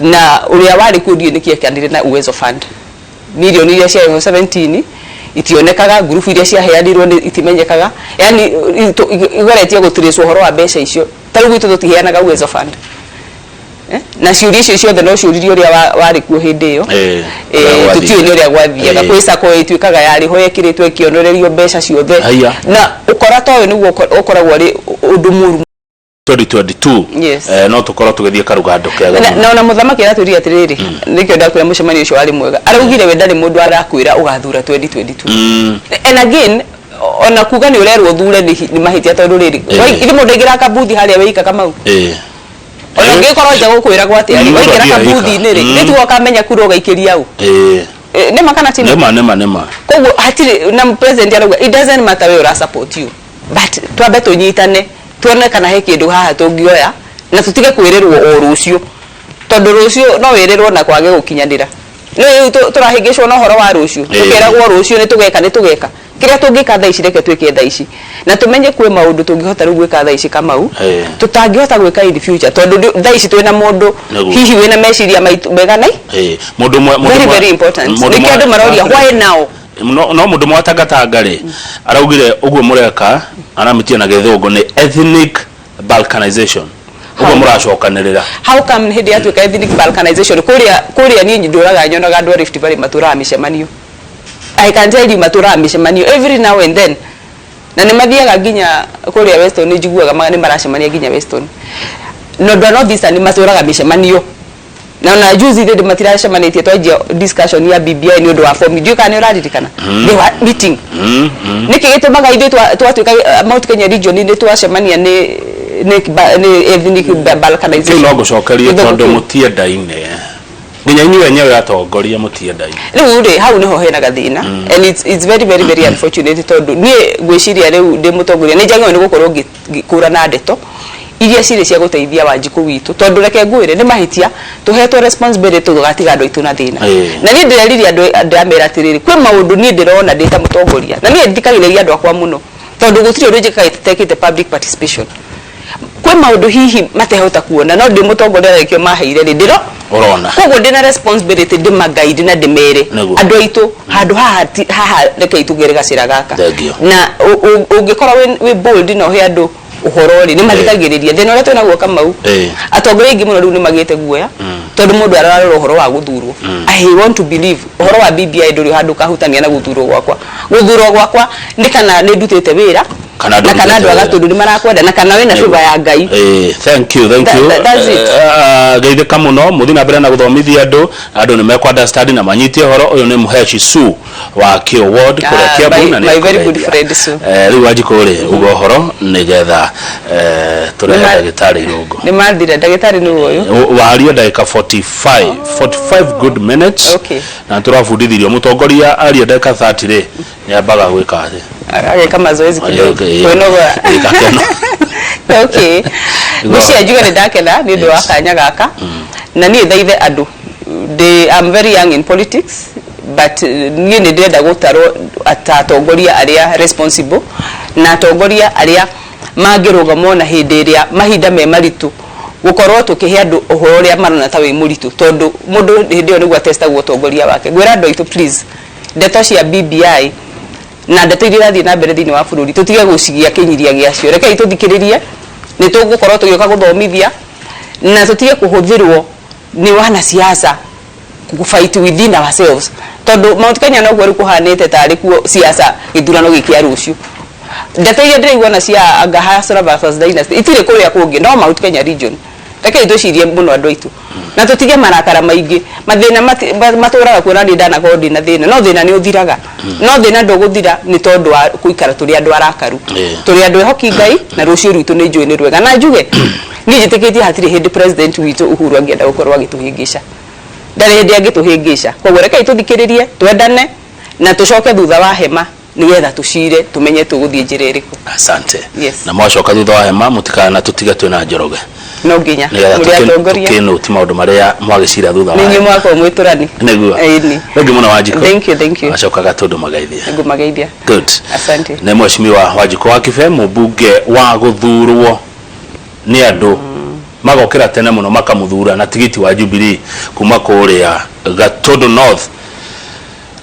Na ũrĩa warĩ kuo ndiũĩ nĩkĩ ekanire na Uwezo Fund, milioni iria ciarĩho 17 itionekaga, ngurubu iria ciaheanirwo nĩ itimenyekaga, yani igeretie gũtrace ũhoro wa mbeca icio. Ta rĩu gwitũ tũtiheanaga Uwezo Fund, eh? Na ciũria icio ciothe no ciũririe ũrĩa warĩ kuo hĩndĩ ĩyo. Ũrĩa gwathiĩ. Tũtiũĩ nĩ ũrĩa gwathiaga. Kwĩ sacco ĩtuĩkaga yarĩ ho ĩkĩrĩtwo ĩkĩonorerio mbeca ciothe. Haiya. Na ũkora ta ũyũ nĩguo ũkoragwo ũrĩ ũndũ mũru. 2022. Yes. No tũkorwo tũgĩthiĩ karugando kega na mũno. Na ona mũthamaki aratwĩrire atĩrĩrĩ, nĩkĩo ndakwĩra mũcemanio ũcio warĩ mwega, araugire we ndarĩ mũndũ arakwĩra ũgathura 2022. And again, ona kuga nĩ ũrerwo ũthure nĩ mahĩtia, tondũ rĩrĩ, ithe mũndũ aingĩraga kabuthi harĩa wĩika, Kamau, ona ũngĩkorwo nja gũkwĩragwo atĩa rĩ, Mũndũ waingĩra athiaga kabuthi-inĩ rĩ, nĩ tuo ũkamenya kura ũgaikĩria ũ. Nĩma kana ti nĩma? Nĩma, nĩma, nĩma. Koguo hatirĩ na president arauga it doesn't matter we ura support you, but twambe tũnyitane tuone kana he kĩndũ haha tũngĩoya na tũtige kwĩrĩrwo o rũciũ, tondũ rũciũ no wĩrĩrwo na kwage gũkinyanĩra. No rĩu tũrahĩngĩcwo na ũhoro wa rũciũ, tũkeragwo rũciũ nĩ tũgeka, nĩ tũgeka. Kĩrĩa tũngĩka thaa ici, reke twĩke thaa ici na tũmenye kwĩ maũndũ tũngĩhota rĩu gwĩka thaa ici, Kamau, tũtangĩhota gwĩka in the future, tondũ thaa ici twĩna mũndũ hihi wĩna meciria maitũ mega nai Mũndũ ũmwe mũndũ very very important. Mũndũ Nĩkĩo andũ maroria why now. No mũndũ ũmwe watangatanga rĩ araugire ũguo mũreka, aramĩtia na gĩthũngũ nĩ ethnic balkanization ũguo mũracokanĩrĩra. How come hĩndĩ yatuĩka ethnic balkanization? Kũrĩa niĩ ndũraga nyonaga andũ a Rift Valley matũraga mĩcemanio. I can tell you, matũraga mĩcemanio every now and then, na nĩ mathiaga nginya kũrĩa Weston, nĩ njiguaga nĩ maracemania nginya Weston, na andũ a North Eastern nĩ matũraga mĩcemanio. Na juzi thĩ matiracemanĩtie, twanjia discussion ya BBI nĩ ũndũ wa form. Ndiũĩ kana nĩ ũraririkana, they were meeting. Nĩkĩ gĩtũmaga ithuĩ twatuĩka Mount Kenya region nĩ twacemania nĩ ethnic Kĩu balkanization? No ngũcokerie. Gĩthũngũ Tondũ kĩu. Mũtiendaine, nginya inyuĩ enyewe atongoria mũtiendaine. Rĩu rĩ, hau nĩho hena gathĩna, and it's very, very, very unfortunate, tondũ niĩ ngwĩciria rĩu ndĩ mũtongoria nĩ njagĩrĩirwo nĩ gũkorwo ngĩkũrana ndeto iria cirĩ cia gũteithia Wanjikũ witũ, tondũ reke ngwĩre, nĩ mahĩtia tũhetwo responsibility tũgatiga andũ aitũ na thĩna. Na niĩ ndĩreririe andũ, ndĩramera atĩrĩrĩ, kwĩ maũndũ niĩ ndĩrona ndĩ ta mũtongoria, na niĩ thikagĩrĩria andũ akwa mũno, tondũ gũtirĩ ũndũ njĩkaga itekĩte public participation. Kwĩ maũndũ hihi matehota kuona, no ndĩ mũtongoria na nĩkĩo maheire rĩ ndĩro Ũrona. Koguo ndĩna responsibility ndĩmagaide na ndĩmere andũ aitũ handũ haha haha rekei tũgere gacĩra gaka. Thank you. Na ũngĩkorwo wĩ bold na ũhe andũ ũhoro rĩ, nĩ mathikagĩrĩria. Thĩna ũrĩa twĩnaguo, Kamau, atongoria aingĩ mũno rĩu nĩ magĩte guoya, tondũ mũndũ ararora ũhoro wa gũthurwo. I want to believe ũhoro wa BBI ndũrĩ handũ ũkahutania na gũthurwo gwakwa. Gũthurwo gwakwa nĩ kana nĩ ndutĩte wĩra Kana na kana andũ ndũrutĩte a wĩra. Gatũndũ nĩ marakwenda, na kana wĩna favor ya Ngai. Thank you, thank you. That's it. Geithĩka mũno, mũthiĩ na mbere na gũthomithia andũ. Andũ nĩ mekũ understand na manyitie ũhoro ũyũ. Nĩ Mũheshi Su wa Kĩo Ward kũrĩa Ah, Kiambu na nĩ my very good akũgeithia. friend Sue. Rĩu Wanjikũ rĩ, uga ũhoro nĩgetha tũrehe ndagĩtarĩ Irũngũ. Nĩ mathira, ndagĩtarĩ nĩ ũyũ. Waria ndagĩka 45, 45 good minutes. Na tũrabundithirio mũtongoria aria ndagĩka 30 rĩ, nĩ ambaga gwĩka atĩ? Ageka mazoezi kidogo. Kwĩnogora. Gakeno. Okay, ngwĩciria njuge nĩ ndakena nĩ ũndũ wa kanya gaka, na niĩ thaithe andũ ndĩ, I'm very young in politics, but niĩ nĩ ndĩrenda gũtarwo ta atongoria arĩa responsible na atongoria arĩa mangĩrũgama ona hĩndĩ ĩrĩa mahinda me maritũ, gũkorwo tũkĩhe andũ ũhoro ũrĩa marona ta wĩ mũritũ, tondũ mũndũ hĩndĩ ĩyo nĩguo atestagwo ũtongoria wake. Ngwĩra andũ aitũ, please, ndeto cia BBI na ndeto iria irathiĩ na mbere thĩinĩ wa bũrũri, tũtige gũcigia kĩnyiria gĩacio. Rekei tũthikĩrĩrie, nĩ tũgũkorwo tũgĩũka gũthomithia, na tũtige kũhũthĩrwo nĩ wanasiasa fight within ourselves, tondũ Mount Kenya noguo rĩu kũhanĩte tarĩ kuo siasa gĩthurano gĩkĩa rũciũ. Ndeto iria ndĩraigua na cia anga Hustler versus Dynasty itirĩ kũrĩa kũngĩ no Mount Kenya region. Rekei twĩcirie mũno andũ aitũ na tũtige marakara maingĩ. Mathĩna matũraga kuona niĩ ndanakorwo ndĩna thĩna, no thĩna nĩ ũthiraga, no thĩna ndũgũthira nĩ tondũ wa gũikara tũrĩ andũ arakaru. Tũrĩ andũ ehoki Ngai, na rũciũ rwitũ nĩ njũĩ nĩ rwega, na njuge niĩ njĩtĩkĩtie hatirĩ hĩndĩ President witũ Uhuru angĩenda gũkorwo agĩtũhĩngĩca. Ndarĩ hĩndĩ angĩtũhĩngĩca. Koguo rekei tũthikĩrĩrie, twendane, na tũcoke thutha wa hema nĩgetha tũcire, tũmenye tũgũthiĩ njĩra ĩrĩkũ. Asante. Yes. Na mwacoka thutha wa hema, mũtikana tũtige twĩna Njoroge. No nginya nĩgetha mũrĩ atongoria tũkĩnũti maũndũ marĩa mwagĩcira thutha wa nĩ inyuĩ hema. mwakorwo mwĩtũrani. Nĩguo. Ĩni. Thank you mũno, Wanjikũ. Thank you, thank you. Acokaga tondũ magaithia. Ngũmageithia. Good. Asante. Nĩ Mheshimiwa Wanjikũ wa Kibe, mũmbunge wa gũthurwo nĩ andũ magokĩra tene mũno makamũthura na tigiti wa Jubilee kuma kũrĩa Gatũndũ North.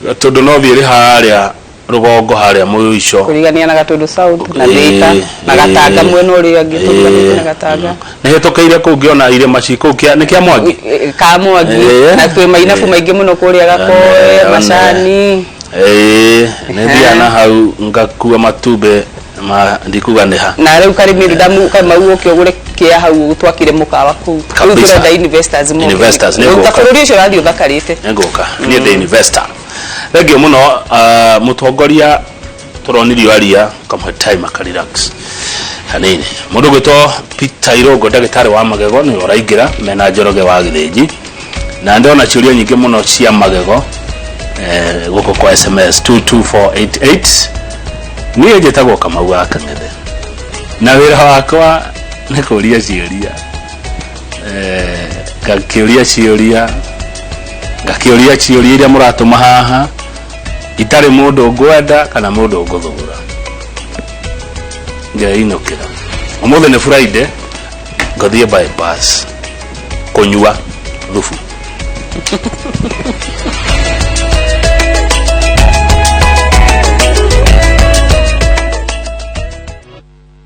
Gatũndũ North ĩrĩ harĩa rũgongo, harĩa mũico. Kũrigania na Gatũndũ South na Thika na Gatanga, mwena ũrĩa ũngĩ tũriganĩtie na Gatanga. Nĩ hĩtũkĩire kũu ngĩona irĩma ci kũu nĩ kĩa Mwangi. Ka Mwangi. Na twĩ mainabu maingĩ mũno kũrĩa Gakoe, Macani. Ĩĩ, nĩ thiaga na hau ngakua matumbĩ ma ndikuga nĩ ha. Na rĩu Karĩmĩrũ ndamu Kamau, ũke ũgũre kĩa hau twakire mũkawa kũu. Rĩu tũrenda investors moke. Investors, nĩ Rĩu ta ngũka. bũrũri ũcio ũrathiĩ ũthakarĩte. Nĩngũka, niĩ ndĩ investor. Thengiũ mũno. Mũtongoria tũronirio aria kamwe time akarelax hanini. Mũndũ ũgwĩtwo Peter Irũngũ, ndagĩtarĩ wa magego, nĩwe ũraingĩra mena Njoroge wa Gĩthĩnji, na ndĩrona ciũria nyingĩ mũno cia magego gũkũ kwa SMS 22488. Niĩ njĩtagwo Kamau wa Kang'ethe, na wĩra wakwa nĩ kũria ciũria, ngakĩũria ciũria, ngakĩũria ciũria iria mũratũma haha, itarĩ mũndũ ngwenda kana mũndũ ngũthũra. Ngeinũkĩra ũmũthĩ nĩ Friday, ngũthiĩ bypass kũnyua thubu.